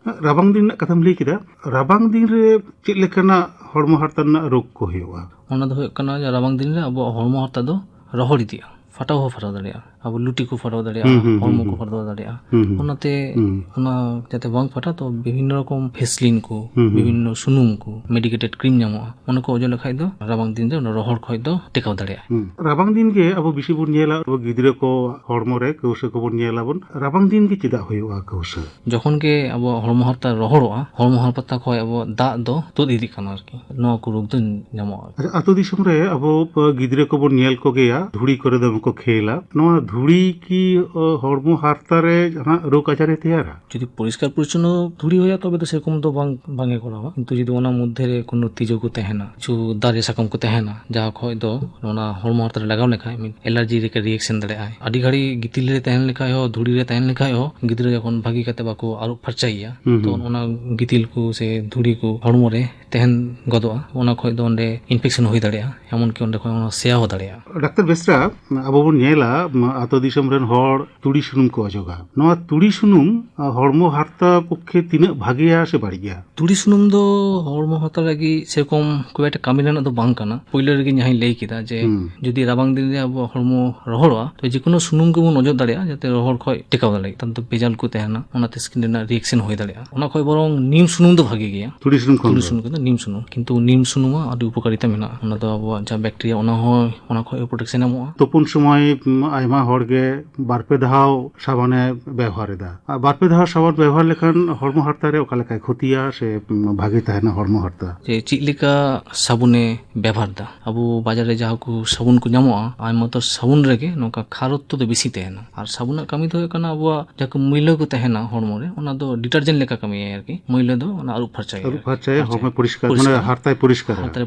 ᱨᱟᱵᱟᱝ ᱫᱤᱱ ᱨᱮᱱᱟᱜ ᱠᱟᱛᱷᱟᱢ ᱞᱟᱹᱭ ᱠᱮᱫᱟ, ᱨᱟᱵᱟᱝ ᱫᱤᱱ ᱨᱮ ᱪᱮᱫ ᱞᱮᱠᱟᱱᱟᱜ ᱦᱚᱲᱢᱚ ᱦᱟᱨᱛᱟ ᱨᱮᱱᱟᱜ ᱨᱳᱜᱽ ᱠᱚ ᱦᱩᱭᱩᱜᱼᱟ? ᱚᱱᱟ ᱫᱚ ᱦᱩᱭᱩᱜ ᱠᱟᱱᱟ ᱡᱮ ᱨᱟᱵᱟᱝ ᱫᱤᱱ ᱨᱮ ᱟᱵᱚᱣᱟᱜ ᱦᱚᱲᱢᱚ ᱦᱟᱨᱛᱟ ᱫᱚ ᱨᱚᱦᱚᱲ ᱤᱫᱤᱜᱼᱟ, ᱯᱷᱟᱴᱟᱣ ᱦᱚᱸ ᱯᱷᱟᱴᱟᱣ ᱫᱟᱲᱮᱭᱟᱜᱼᱟ᱾ ᱟᱵᱚ ᱞᱩᱴᱤ ᱠᱚ ᱯᱷᱟᱴᱟᱣ ᱫᱟᱲᱮᱭᱟᱜᱼᱟ, ᱦᱩᱸ, ᱦᱩᱸ, ᱦᱚᱲᱢᱚ ᱦᱩᱸ, ᱠᱚ ᱦᱩᱸ᱾ ᱯᱷᱟᱴᱟᱣ ᱫᱟᱲᱮᱭᱟᱜᱼᱟ᱾ ᱦᱩᱸ, ᱦᱩᱸ᱾ ᱚᱱᱟᱛᱮ ᱦᱩᱸ᱾ ᱚᱱᱟ ᱡᱟᱛᱮ ᱵᱟᱝ ᱯᱷᱟᱴᱟ, ᱛᱚ ᱵᱤᱵᱷᱤᱱᱱᱚ ᱨᱚᱠᱚᱢ ᱯᱷᱮᱥᱞᱤᱱ ᱠᱚ, ᱦᱩᱸ, ᱦᱩᱸ᱾ ᱵᱤᱵᱷᱤᱱᱱᱚ ᱥᱩᱱᱩᱢ ᱠᱚ, ᱢᱮᱰᱤᱠᱮᱴᱮᱰ ᱠᱨᱤᱢ ᱧᱟᱢᱚᱜᱼᱟ, ᱚᱱᱟ ᱠᱚ ᱚᱡᱚᱜ ᱞᱮᱠᱷᱟᱡ ᱫᱚ ᱨᱟᱵᱟᱝ ᱫᱤᱱ ᱨᱮ ᱚᱱᱟ ᱨᱚᱦᱚᱲ ᱠᱷᱚᱡ ᱫᱚ ᱴᱮᱠᱟᱣ ᱫᱟᱲᱮᱭᱟᱜᱼᱟ᱾ ᱦᱩᱸ᱾ ᱨᱟᱵᱟᱝ ᱫᱤᱱ ᱜᱮ ᱟᱵᱚ ᱵᱮᱥᱤ ᱵᱚᱱ ᱧᱮᱞᱟ, ᱟᱵᱚ ᱜᱤᱫᱽᱨᱟᱹ ᱠᱚ ᱦᱚᱲᱢᱚ ᱨᱮ ᱠᱟᱹᱣᱥᱟᱹ ᱠᱚᱵᱚᱱ ᱧᱮᱞᱟᱵᱚᱱ᱾ ᱨᱟᱵᱟᱝ ᱫᱤᱱ ᱜᱮ ᱪᱮᱫᱟᱜ ᱦᱩᱭᱩᱜᱼᱟ ᱠᱟᱹᱣᱥᱟᱹ? ᱡᱚᱠᱷᱚᱱ ᱜᱮ ᱟᱵᱚᱣᱟᱜ ᱦᱚᱲᱢᱚ ᱦᱟᱨᱛᱟ ᱨᱚᱦᱚᱲᱚᱜᱼᱟ, ᱦᱚᱲᱢᱚ ᱦᱟᱨᱛᱟ ᱠᱷᱚᱡ ᱟᱵᱚᱣᱟᱜ ᱫᱟᱜ ᱫᱚ ᱛᱩᱫ ᱤᱫᱤᱜ ᱠᱟᱱᱟ ᱟᱨᱠᱤ, ᱱᱚᱣᱟ ᱠᱚ ᱨᱳᱜᱽ ᱫᱚ ᱧᱟᱢᱚᱜᱼᱟ᱾ ᱟᱪᱪᱷᱟ, ᱟᱹᱛᱩ ᱫᱤᱥᱚᱢ ᱨᱮ ᱟᱵᱚ ᱜᱤᱫᱽᱨᱟᱹ ᱠᱚᱵᱚᱱ ᱧᱮᱞ ᱠᱚᱜᱮᱭᱟ, ᱫᱷᱩᱲᱤ ᱠᱚᱨᱮ ᱫᱚᱢᱮ ᱠᱚ ᱠᱷᱮᱞᱟ, ᱱᱚᱣᱟ ᱫᱷᱩᱲᱤ ᱠᱤ, ᱚ, ᱦᱚᱲᱢᱚ ᱦᱟᱨᱛᱟ ᱨᱮ ᱡᱟᱦᱟᱸ ᱨᱳᱜᱽ ᱟᱡᱟᱨ ᱮ ᱛᱮᱭᱟᱨᱟ? ᱡᱩᱫᱤ ᱯᱚᱨᱤᱥᱠᱟᱨ ᱯᱚᱨᱤᱪᱷᱚᱱᱱᱚ ᱫᱷᱩᱲᱤ ᱦᱩᱭᱩᱜᱼᱟ, ᱛᱚᱵᱮ ᱫᱚ ᱥᱮᱨᱚᱠᱚᱢ ᱫᱚ ᱵᱟᱝ, ᱵᱟᱝ ᱮ ᱠᱚᱨᱟᱣᱟ᱾ ᱠᱤᱱᱛᱩ ᱡᱩᱫᱤ ᱚᱱᱟ ᱢᱚᱫᱽᱫᱷᱮ ᱨᱮ ᱠᱳᱱᱳ ᱛᱤᱡᱩ ᱠᱚ ᱛᱟᱦᱮᱱᱟ, ᱠᱤᱪᱷᱩ ᱫᱟᱨᱮ ᱥᱟᱠᱟᱢ ᱠᱚ ᱛᱟᱦᱮᱱᱟ, ᱡᱟᱦᱟᱸ ᱠᱷᱚᱡ ᱫᱚ ᱚᱱᱟ ᱦᱚᱲᱢᱚ ᱦᱟᱨᱛᱟ ᱨᱮ ᱞᱟᱜᱟᱣ ᱞᱮᱠᱷᱟᱡ ᱢᱤᱫ ᱮᱞᱟᱨᱡᱤ ᱞᱮᱠᱟ ᱨᱤᱭᱮᱠᱥᱚᱱ ᱫᱟᱲᱮᱭᱟᱜᱼᱟᱭ᱾ ᱟᱹᱰᱤ ᱜᱷᱟᱹᱲᱤᱡ ᱜᱤᱛᱤᱞ ᱨᱮ ᱛᱟᱦᱮᱱ ᱞᱮᱠᱷᱟᱡ ᱦᱚᱸ, ᱫᱷᱩᱲᱤ ᱨᱮ ᱛᱟᱦᱮᱱ ᱞᱮᱠᱷᱟᱡ ᱦᱚᱸ, ᱜᱤᱫᱽᱨᱟᱹ ᱡᱚᱠᱷᱚᱱ ᱵᱷᱟᱹᱜᱤ ᱠᱟᱛᱮ ᱵᱟᱠᱚ ᱟᱹᱨᱩᱵ ᱯᱷᱟᱨᱪᱟᱭᱮᱭᱟ, ᱦᱩᱸ, ᱛᱚ ᱦᱩᱸ᱾ ᱚᱱᱟ ᱜᱤᱛᱤᱞ ᱠᱚ ᱥᱮ ᱫᱷᱩᱲᱤ ᱠᱚ ᱦᱚᱲᱢᱚ ᱨᱮ ᱛᱟᱦᱮᱱ ᱜᱚᱫᱚᱜᱼᱟ, ᱚᱱᱟ ᱠᱷᱚᱡ ᱫᱚ ᱚᱸᱰᱮ ᱤᱱᱯᱷᱮᱠᱥᱚᱱ ᱦᱩᱭ ᱫᱟᱲᱮᱭᱟᱜᱼᱟ, ᱮᱢᱚᱱ ᱠᱤ ᱚᱸᱰᱮ ᱠᱷᱚᱡ ᱚᱱᱟ ᱥᱮᱭᱟ ᱦᱚᱸ ᱫᱟᱲᱮᱭᱟᱜᱼᱟ᱾ ᱰᱟᱠᱛᱟᱨ ᱵᱮᱥᱨᱟ, ᱟᱵᱚ ᱵᱚᱱ ᱧᱮᱞᱟ, ᱟᱹᱛᱩ ᱫᱤᱥᱚᱢ ᱨᱮᱱ ᱦᱚᱲ ᱛᱩᱲᱤ ᱥᱩᱱᱩᱢ ᱠᱚ ᱚᱡᱚᱜᱟ᱾ ᱱᱚᱣᱟ ᱛᱩᱲᱤ ᱥᱩᱱᱩᱢ, ᱟ, ᱦᱚᱲᱢᱚ ᱦᱟᱨᱛᱟ ᱯᱚᱠᱠᱷᱮ ᱛᱤᱱᱟᱹᱜ ᱵᱷᱟᱜᱮᱭᱟ ᱥᱮ ᱵᱟᱹᱲᱤᱡ ᱜᱮᱭᱟ? ᱛᱩᱲᱤ ᱥᱩᱱᱩᱢ ᱫᱚ ᱦᱚᱲᱢᱚ ᱦᱟᱨᱛᱟ ᱞᱟᱹᱜᱤᱫ ᱥᱮᱨᱚᱠᱚᱢ ᱠᱷᱩᱵ ᱮᱠᱴᱟ ᱠᱟᱹᱢᱤ ᱨᱮᱱᱟᱜ ᱫᱚ ᱵᱟᱝ ᱠᱟᱱᱟ᱾ ᱯᱳᱭᱞᱳ ᱨᱮᱜᱮ ᱡᱟᱦᱟᱸᱧ ᱞᱟᱹᱭ ᱠᱮᱫᱟ ᱡᱮ ᱦᱩᱸ᱾ ᱡᱩᱫᱤ ᱨᱟᱵᱟᱝ ᱫᱤᱱ ᱨᱮ ᱟᱵᱚᱣᱟᱜ ᱦᱚᱲᱢᱚ ᱨᱚᱦᱚᱲᱚᱜᱼᱟ, ᱛᱚ ᱡᱮᱠᱳᱱᱳ ᱥᱩᱱᱩᱢ ᱜᱮᱵᱚᱱ ᱚᱡᱚᱜ ᱫᱟᱲᱮᱭᱟᱜᱼᱟ, ᱡᱟᱛᱮ ᱨᱚᱦᱚᱲ ᱠᱷᱚᱡ ᱴᱮᱠᱟᱣ ᱫᱟᱲᱮᱭᱟᱜ᱾ ᱛᱟᱨ ᱫᱚ ᱵᱷᱮᱡᱟᱞ ᱠᱚ ᱛᱟᱦᱮᱱᱟ, ᱚᱱᱟᱛᱮ ᱥᱠᱤᱱ ᱨᱮᱱᱟᱜ ᱨᱤᱭᱮᱠᱥᱚᱱ ᱦᱩᱭ ᱫᱟᱲᱮᱭᱟᱜᱼᱟ᱾ ᱚᱱᱟ ᱠᱷᱚᱡ ᱵᱚᱨᱚᱝ ᱱᱤᱢ ᱥᱩᱱᱩᱢ ᱫᱚ ᱵᱷᱟᱜᱮ ᱜᱮᱭᱟ᱾ ᱛᱩᱲᱤ ᱥᱩᱱᱩᱢ ᱠᱷᱚᱱ ᱛᱩᱲᱤ ᱫᱚ? ᱥᱩᱱᱩᱢ ᱠᱷᱚᱱ ᱫᱚ ᱱᱤᱢ ᱥᱩᱱᱩᱢ, ᱠᱤᱱᱛᱩ ᱱᱤᱢ ᱥᱩᱱᱩᱢᱟᱜ ᱟᱹᱰᱤ ᱩᱯᱚᱠᱟᱨᱤᱛᱟ ᱢᱮᱱᱟᱜᱼᱟ᱾ ᱚᱱᱟ ᱫᱚ ᱟᱵᱚᱣᱟᱜ ᱡᱟᱦᱟᱸ ᱵᱮᱠᱴᱮᱨᱤᱭᱟ, ᱚᱱᱟ ᱦᱚᱸ, ᱚᱱᱟ ᱠᱷᱚᱡ ᱯᱨᱚᱴᱮᱠᱥᱚᱱ ᱮᱢᱚᱜᱼᱟ᱾ ᱛᱩᱯᱩᱱ ᱥᱚᱢᱚᱭ, ᱩᱢ, ᱟᱭᱢᱟ ᱦᱚᱲ ᱜᱮ ᱵᱟᱨ ᱯᱮ ᱫᱷᱟᱣ ᱥᱟᱵᱚᱱᱮ ᱵᱮᱣᱦᱟᱨ ᱮᱫᱟ᱾ ᱟᱨ ᱵᱟᱨ ᱯᱮ ᱫᱷᱟᱣ ᱥᱟᱵᱚᱱ ᱵᱮᱣᱦᱟᱨ ᱞᱮᱠᱷᱟᱱ ᱦᱚᱲᱢᱚ ᱦᱟᱨᱛᱟ ᱨᱮ ᱚᱠᱟ ᱞᱮᱠᱟᱭ ᱠᱷᱚᱛᱤᱭᱟ ᱥᱮ, ᱩᱢ, ᱵᱷᱟᱜᱮ ᱛᱟᱦᱮᱱᱟ ᱦᱚᱲᱢᱚ ᱦᱟᱨᱛᱟ? ᱡᱮ ᱪᱮᱫ ᱞᱮᱠᱟ ᱥᱟᱵᱚᱱᱮ ᱵᱮᱵᱚᱦᱟᱨ ᱮᱫᱟ? ᱟᱵᱚ ᱵᱟᱡᱟᱨ ᱨᱮ ᱡᱟᱦᱟᱸ ᱠᱚ ᱥᱟᱵᱚᱱ ᱠᱚ ᱧᱟᱢᱚᱜᱼᱟ, ᱟᱭᱢᱟ ᱩᱛᱟᱹᱨ ᱥᱟᱵᱚᱱ ᱨᱮᱜᱮ ᱱᱚᱝᱠᱟ ᱠᱷᱟᱨᱚᱛᱛᱚ ᱫᱚ ᱵᱮᱥᱤ ᱛᱟᱦᱮᱱᱟ᱾ ᱟᱨ ᱥᱟᱵᱚᱱᱟᱜ ᱠᱟᱹᱢᱤ ᱫᱚ ᱦᱩᱭᱩᱜ ᱠᱟᱱᱟ ᱟᱵᱚᱣᱟᱜ ᱡᱟᱦᱟᱸ ᱠᱚ ᱢᱟᱹᱭᱞᱟᱹ ᱠᱚ ᱛᱟᱦᱮᱱᱟ ᱦᱚᱲᱢᱚ ᱨᱮ, ᱚᱱᱟ ᱫᱚ ᱰᱤᱴᱟᱨᱡᱮᱱᱴ ᱞᱮᱠᱟ ᱠᱟᱹᱢᱤᱭᱟᱭ ᱟᱨᱠᱤ᱾ ᱢᱟᱹᱭᱞᱟᱹ ᱫᱚ ᱚᱱᱟ ᱟᱹᱨᱩᱵ ᱯᱷᱟᱨᱪᱟᱭᱟ᱾ ᱟᱹᱨᱩᱵ ᱯᱷᱟᱨᱪᱟᱭᱟ, ᱯᱷᱟᱨᱪᱟᱭᱟ᱾ ᱦᱚᱲᱢᱚ ᱯᱚᱨᱤᱥᱠᱟᱨ, ᱯᱚᱨᱤᱥᱠᱟᱨ᱾ ᱢᱟᱱᱮ ᱦᱟᱨᱛᱟᱭ ᱯᱚᱨᱤᱥᱠᱟᱨᱟ᱾ ᱦᱟᱨᱛᱟᱭ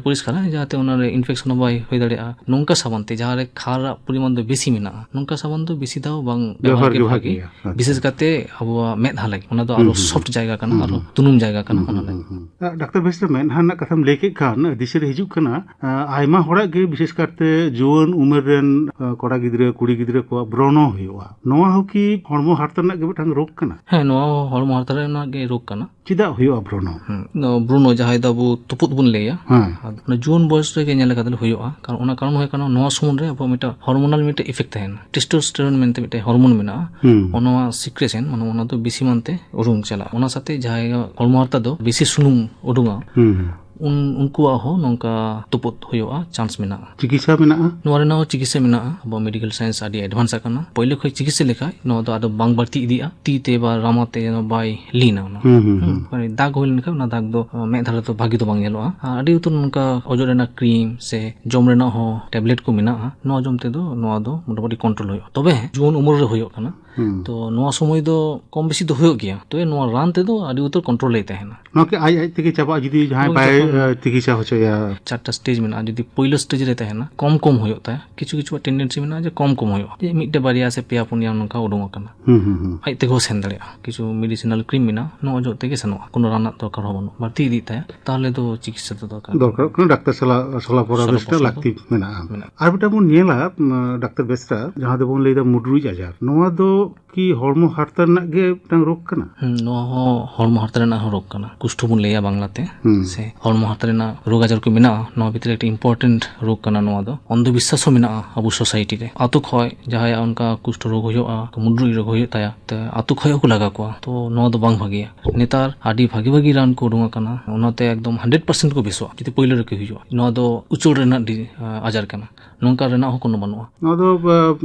ᱯᱚᱨᱤᱥᱠᱟᱨᱟ, ᱡᱟᱦᱟᱸᱛᱮ ᱚᱱᱟ ᱨᱮ ᱤᱱᱯᱷᱮᱠᱥᱚᱱ ᱦᱚᱸ ᱵᱟᱭ ᱦᱩᱭ ᱫᱟᱲᱮᱭᱟᱜᱼᱟ᱾ ᱱᱚᱝᱠᱟ ᱥᱟᱵᱚᱱ ᱛᱮ, ᱡᱟᱦᱟᱸ ᱨᱮ ᱠᱷᱟᱨᱟᱜ ᱯᱚᱨᱤᱢᱟᱱ ᱫᱚ ᱵᱮᱥᱤ ᱢᱮᱱᱟᱜᱼᱟ, ᱱᱚᱝᱠᱟ ᱥᱟᱵᱚᱱ ᱫᱚ ᱵᱮᱥᱤ ᱫᱷᱟᱣ ᱵᱟᱝ ᱵᱮᱵᱚᱦᱟᱨ ᱵᱮᱵᱚᱦᱟᱨ ᱜᱮ ᱜᱮ ᱵᱷᱟᱜᱮᱭᱟ᱾ ᱵᱷᱟᱜᱮᱭᱟ᱾ ᱟᱪᱪᱷᱟ᱾ ᱵᱤᱥᱮᱥ ᱠᱟᱛᱮ ᱟᱵᱚᱣᱟᱜ ᱢᱮᱫᱦᱟ ᱞᱟᱹᱜᱤᱫ, ᱚᱱᱟ ᱫᱚ ᱦᱩᱸ, ᱟᱨᱚ ᱦᱩᱸ, ᱥᱚᱯᱷᱴ ᱦᱩᱸ᱾ ᱡᱟᱭᱜᱟ ᱠᱟᱱᱟ, ᱦᱩᱸ, ᱟᱨᱚ ᱦᱩᱸ, ᱦᱩᱸ, ᱛᱩᱱᱩᱢ ᱡᱟᱭᱜᱟ ᱠᱟᱱᱟ, ᱦᱩᱸ, ᱚᱱᱟ ᱦᱩᱸ, ᱞᱟᱹᱜᱤᱫ᱾ ᱦᱩᱸ, ᱦᱩᱸ᱾ ᱟ, ᱰᱟᱠᱛᱟᱨ ᱵᱮᱥᱨᱟ, ᱢᱮᱫᱦᱟ ᱨᱮᱱᱟᱜ ᱠᱟᱛᱷᱟᱢ ᱞᱟᱹᱭ ᱠᱮᱫ ᱠᱷᱟᱱ, ᱫᱤᱥᱟᱹ ᱨᱮ ᱦᱤᱡᱩᱜ ᱠᱟᱱᱟ, ᱟ, ᱟᱭᱢᱟ ᱦᱚᱲᱟᱜ ᱜᱮ, ᱵᱤᱥᱮᱥ ᱠᱟᱨᱛᱮ ᱡᱩᱣᱟᱹᱱ ᱩᱢᱮᱨ ᱨᱮᱱ, ᱟ, ᱠᱚᱲᱟ ᱜᱤᱫᱽᱨᱟᱹ, ᱠᱩᱲᱤ ᱜᱤᱫᱽᱨᱟᱹ ᱠᱚᱣᱟᱜ ᱵᱨᱚᱱᱚ ᱦᱩᱭᱩᱜᱼᱟ᱾ ᱱᱚᱣᱟ ᱦᱚᱸ ᱠᱤ ᱦᱚᱲᱢᱚ ᱦᱟᱨᱛᱟ ᱨᱮᱱᱟᱜ ᱜᱮ ᱢᱤᱫᱴᱟᱝ ᱨᱳᱜᱽ ᱠᱟᱱᱟ? ᱦᱮᱸ, ᱱᱚᱣᱟ ᱦᱚᱸ ᱦᱚᱲᱢᱚ ᱦᱟᱨᱛᱟ ᱨᱮᱱᱟᱜ ᱜᱮ ᱨᱳᱜᱽ ᱠᱟᱱᱟ᱾ ᱪᱮᱫᱟᱜ ᱦᱩᱭᱩᱜᱼᱟ ᱵᱨᱚᱱᱚ? ᱦᱩᱸ, ᱱᱚᱣᱟ ᱵᱨᱚᱱᱚ ᱡᱟᱦᱟᱸᱭ ᱫᱚ ᱟᱵᱚ ᱛᱩᱯᱩᱫ ᱵᱚᱱ ᱞᱟᱹᱭᱟ, ᱦᱮᱸ᱾ ᱟᱫᱚ ᱚᱱᱟ ᱡᱩᱣᱟᱹᱱ ᱵᱚᱭᱮᱥ ᱨᱮᱜᱮ ᱧᱮᱞ ᱟᱠᱟᱫᱟ ᱞᱮ ᱦᱩᱭᱩᱜᱼᱟ᱾ ᱠᱟᱨᱚᱱ ᱚᱱᱟ ᱠᱟᱨᱚᱱ ᱦᱩᱭᱩᱜ ᱠᱟᱱᱟ, ᱱᱚᱣᱟ ᱥᱩᱢᱚᱭ ᱨᱮ ᱟᱵᱚᱣᱟᱜ ᱢᱤᱫᱴᱟᱝ ᱦᱚᱨᱢᱳᱱᱟᱞ ᱢᱤᱫᱴᱟᱝ ᱤᱯᱷᱮᱠᱴ ᱛᱟᱦᱮᱱᱟ, ᱴᱮᱥᱴᱳᱥᱴᱮᱨᱚᱱ ᱢᱮᱱᱛᱮ ᱢᱤᱫᱴᱟᱝ ᱦᱚᱨᱢᱳᱱ ᱢᱮᱱᱟᱜᱼᱟ᱾ ᱦᱩᱸ᱾ ᱚᱱᱟ ᱥᱤᱠᱨᱮᱥᱚᱱ, ᱢᱟᱱᱮ ᱚᱱᱟ ᱫᱚ ᱵᱮᱥᱤ ᱢᱟᱱᱛᱮ ᱩᱰᱩᱝ ᱪᱟᱞᱟᱜᱼᱟ᱾ ᱚᱱᱟ ᱥᱟᱛᱮ ᱡᱟᱦᱟᱸᱭ ᱦᱚᱲᱢᱚ ᱦᱟᱨᱛᱟ ᱫᱚ ᱵᱮᱥᱤ ᱥᱩᱱᱩᱢ ᱩᱰᱩᱝᱟ, ᱦᱩᱸ, ᱦᱩᱸ᱾ ᱩᱱ ᱩᱱᱠᱩᱣᱟᱜ ᱦᱚᱸ ᱱᱚᱝᱠᱟ ᱛᱩᱯᱩᱫ ᱦᱩᱭᱩᱜᱼᱟ, ᱪᱟᱱᱥ ᱢᱮᱱᱟᱜᱼᱟ᱾ ᱪᱤᱠᱤᱛᱥᱟ ᱢᱮᱱᱟᱜᱼᱟ? ᱱᱚᱣᱟ ᱨᱮᱱᱟᱜ ᱦᱚᱸ ᱪᱤᱠᱤᱛᱥᱟ ᱢᱮᱱᱟᱜᱼᱟ᱾ ᱟᱵᱚᱣᱟᱜ ᱢᱮᱰᱤᱠᱮᱞ ᱥᱟᱭᱮᱱᱥ ᱟᱹᱰᱤ ᱮᱰᱵᱷᱟᱱᱥ ᱟᱠᱟᱱᱟ᱾ ᱯᱳᱭᱞᱳ ᱠᱷᱚᱱ ᱪᱤᱠᱤᱛᱥᱟ ᱞᱮᱠᱷᱟᱡ ᱱᱚᱣᱟ ᱫᱚ ᱟᱫᱚ ᱵᱟᱝ ᱵᱟᱹᱲᱛᱤ ᱤᱫᱤᱜᱼᱟ᱾ ᱛᱤ ᱛᱮ ᱵᱟ ᱨᱟᱢᱟ ᱛᱮ ᱡᱮᱱᱚ ᱵᱟᱭ ᱞᱤᱱᱟ ᱚᱱᱟ᱾ ᱦᱩᱸ, ᱦᱩᱸ, ᱦᱩᱸ, ᱦᱩᱸ᱾ ᱢᱟᱱᱮ ᱫᱟᱜᱽ ᱦᱩᱭ ᱞᱮᱱᱠᱷᱟᱱ ᱚᱱᱟ ᱫᱟᱜᱽ ᱫᱚ ᱢᱮᱫ ᱫᱷᱟᱨᱮ ᱫᱚ ᱵᱷᱟᱹᱜᱤ ᱫᱚ ᱵᱟᱝ ᱧᱮᱞᱚᱜᱼᱟ᱾ ᱟᱨ ᱟᱹᱰᱤ ᱩᱛᱟᱹᱨ ᱱᱚᱝᱠᱟ ᱚᱡᱚᱜ ᱨᱮᱱᱟᱜ ᱠᱨᱤᱢ ᱥᱮ ᱡᱚᱢ ᱨᱮᱱᱟᱜ ᱦᱚᱸ ᱴᱮᱵᱞᱮᱴ ᱠᱚ ᱢᱮᱱᱟᱜᱼᱟ᱾ ᱱᱚᱣᱟ ᱡᱚᱢ ᱛᱮᱫᱚ ᱱᱚᱣᱟ ᱫᱚ ᱢᱚᱴᱟᱢᱩᱴᱤ ᱠᱚᱱᱴᱨᱳᱞ ᱦᱩᱭᱩᱜᱼᱟ᱾ ᱛᱚᱵᱮ ᱦᱮᱸ, ᱡᱩᱣᱟᱹᱱ ᱩᱢᱮᱨ ᱨᱮ ᱦᱩᱭᱩᱜ ᱠᱟᱱᱟ᱾ ᱦᱩᱸ᱾ ᱛᱚ ᱱᱚᱣᱟ ᱥᱚᱢᱚᱭ ᱫᱚ ᱠᱚᱢ ᱵᱮᱥᱤ ᱫᱚ ᱦᱩᱭᱩᱜ ᱜᱮᱭᱟ, ᱛᱚᱵᱮ ᱱᱚᱣᱟ ᱨᱟᱱ ᱛᱮᱫᱚ ᱟᱹᱰᱤ ᱩᱛᱟᱹᱨ ᱠᱚᱱᱴᱨᱳᱞ ᱞᱮ ᱛᱟᱦᱮᱱᱟ᱾ ᱱᱚᱣᱟ ᱠᱤ ᱟᱡ ᱟᱡ ᱛᱮᱜᱮ ᱪᱟᱵᱟᱜᱼᱟ ᱡᱩᱫᱤ ᱡᱟᱦᱟᱸᱭ ᱡᱚᱠᱷᱚᱱ ᱵᱟᱭ, ᱡᱚᱠᱷᱚᱱ ᱮ, ᱪᱤᱠᱤᱛᱥᱟ ᱦᱚᱪᱚᱭᱟ? ᱪᱟᱨᱴᱟ ᱥᱴᱮᱡᱽ ᱢᱮᱱᱟᱜᱼᱟ᱾ ᱡᱩᱫᱤ ᱯᱳᱭᱞᱳ ᱥᱴᱮᱡᱽ ᱨᱮ ᱛᱟᱦᱮᱱᱟ, ᱠᱚᱢ ᱠᱚᱢ ᱦᱩᱭᱩᱜ ᱛᱟᱭᱟ, ᱠᱤᱪᱷᱩ ᱠᱤᱪᱷᱩ ᱴᱮᱱᱰᱮᱱᱥᱤ ᱢᱮᱱᱟᱜᱼᱟ ᱡᱮ ᱠᱚᱢ ᱠᱚᱢ ᱦᱩᱭᱩᱜᱼᱟ, ᱡᱮ ᱢᱤᱫᱴᱮᱡ ᱵᱟᱨᱭᱟ ᱥᱮ ᱯᱮᱭᱟ ᱯᱩᱱᱭᱟ ᱱᱚᱝᱠᱟ ᱩᱰᱩᱝ ᱟᱠᱟᱱᱟ᱾ ᱦᱩᱸ, ᱦᱩᱸ, ᱦᱩᱸ᱾ ᱟᱡ ᱛᱮᱜᱮ ᱦᱚᱸ ᱥᱮᱱ ᱫᱟᱲᱮᱭᱟᱜᱼᱟ᱾ ᱠᱤᱪᱷᱩ ᱢᱮᱰᱤᱥᱤᱱᱟᱞ ᱠᱨᱤᱢ ᱢᱮᱱᱟᱜᱼᱟ, ᱱᱚᱣᱟ ᱚᱡᱚᱜ ᱛᱮᱜᱮ ᱥᱮᱱᱚᱜᱼᱟ, ᱠᱳᱱᱳ ᱨᱟᱱ ᱨᱮᱱᱟᱜ ᱫᱚᱨᱠᱟᱨ ᱦᱚᱸ ᱵᱟᱹᱱᱩᱜᱼᱟ᱾ ᱵᱟᱹᱲᱛᱤ ᱤᱫᱤᱜ ᱛᱟᱭᱟ, ᱛᱟᱦᱚᱞᱮ ᱫᱚ ᱪᱤᱠᱤᱛᱥᱟ ᱫᱚ ᱫᱚᱨᱠᱟᱨ᱾ ᱫᱚᱨᱠᱟᱨᱚᱜ ᱠᱟᱱᱟ, ᱰᱟᱠᱛᱟᱨ ᱥᱟᱞᱟᱜ ᱥᱚᱞᱟ ᱯᱚᱨᱟᱢᱮᱥ ᱨᱮᱱᱟᱜ ᱥᱚᱞᱟ ᱯᱚᱨᱟᱢᱮᱥ ᱞᱟᱹᱠᱛᱤ ᱫᱚ ᱢᱮᱱᱟᱜᱼᱟ᱾ ᱢᱮᱱᱟᱜᱼᱟ᱾ ᱟᱨ ᱢᱤᱫᱴᱟᱝ ᱵᱚᱱ ᱧᱮᱞᱟ, ᱩᱢ, ᱰᱟᱠᱛᱟᱨ ᱵᱮᱥᱨᱟ, ᱡᱟᱦᱟᱸ ᱫᱚᱵᱚᱱ ᱞᱟᱹᱭᱫᱟ ᱢᱩᱰᱨᱩᱡ ᱟᱡᱟᱨ, ᱱᱚᱣᱟ ᱫᱚ ᱠᱤ ᱦᱚᱲᱢᱚ ᱦᱟᱨᱛᱟ ᱨᱮᱱᱟᱜ ᱜᱮ ᱢᱤᱫᱴᱟᱝ ᱨᱳᱜᱽ ᱠᱟᱱᱟ? ᱦᱩᱸ, ᱱᱚᱣᱟ ᱦᱚᱸ ᱦᱚᱲᱢᱚ ᱦᱟᱨᱛᱟ ᱨᱮᱱᱟᱜ ᱦᱚᱸ ᱨᱳᱜᱽ ᱠᱟᱱᱟ, ᱠᱩᱥᱴᱷᱚ ᱵᱚᱱ ᱞᱟᱹᱭᱟ ᱵᱟᱝᱞᱟᱛᱮ᱾ ᱦᱩᱸ᱾ ᱥᱮ ᱦᱚᱲᱢᱚ ᱦᱟᱨᱛᱟ ᱨᱮᱱᱟᱜ ᱨᱳᱜᱽ ᱟᱡᱟᱨ ᱠᱚ ᱢᱮᱱᱟᱜᱼᱟ, ᱱᱚᱣᱟ ᱵᱷᱤᱛᱨᱤ ᱨᱮ ᱟᱹᱰᱤ ᱤᱢᱯᱚᱨᱴᱮᱱᱴ ᱨᱳᱜᱽ ᱠᱟᱱᱟ ᱱᱚᱣᱟ ᱫᱚ᱾ ᱚᱱᱫᱷᱚ ᱵᱤᱥᱥᱟᱥ ᱦᱚᱸ ᱢᱮᱱᱟᱜᱼᱟ ᱟᱵᱚ ᱥᱳᱥᱟᱭᱴᱤ ᱨᱮ᱾ ᱟᱛᱳ ᱠᱷᱚᱱ ᱡᱟᱦᱟᱸᱭᱟᱜ ᱚᱱᱠᱟ ᱠᱩᱥᱴᱷᱚ ᱨᱳᱜᱽ ᱦᱩᱭᱩᱜᱼᱟ, ᱢᱩᱰᱨᱩᱡ ᱨᱳᱜᱽ ᱦᱩᱭᱩᱜ ᱛᱟᱭᱟ, ᱛᱮ ᱟᱛᱳ ᱠᱷᱚᱱ ᱦᱚᱸᱠᱚ ᱞᱟᱜᱟ ᱠᱚᱣᱟ᱾ ᱛᱚ ᱱᱚᱣᱟ ᱫᱚ ᱵᱟᱝ ᱵᱷᱟᱜᱮᱭᱟ᱾ ᱱᱮᱛᱟᱨ ᱟᱹᱰᱤ ᱵᱷᱟᱜᱤ ᱵᱷᱟᱜᱤ ᱨᱟᱱ ᱠᱚ ᱩᱰᱩᱝ ᱟᱠᱟᱱᱟ, ᱚᱱᱟᱛᱮ ᱮᱠᱫᱚᱢ ᱦᱟᱱᱰᱨᱮᱰ ᱯᱟᱨᱥᱮᱱᱴ ᱠᱚ ᱵᱮᱥᱚᱜᱼᱟ ᱡᱩᱫᱤ ᱯᱳᱭᱞᱳ ᱨᱮᱠᱚ ᱦᱩᱭᱩᱜᱼᱟ᱾ ᱱᱚᱣᱟ ᱫᱚ ᱩᱪᱟᱹᱲ ᱨᱮᱱᱟᱜ ᱰᱤ-, ᱟᱡᱟᱨ ᱠᱟᱱᱟ᱾ ᱱᱚᱝᱠᱟ ᱨᱮᱱᱟᱜ ᱦᱚᱸ ᱠᱳᱱᱳ ᱵᱟᱹᱱᱩᱜᱼᱟ᱾ ᱱᱚᱣᱟ ᱫᱚ, ᱟ,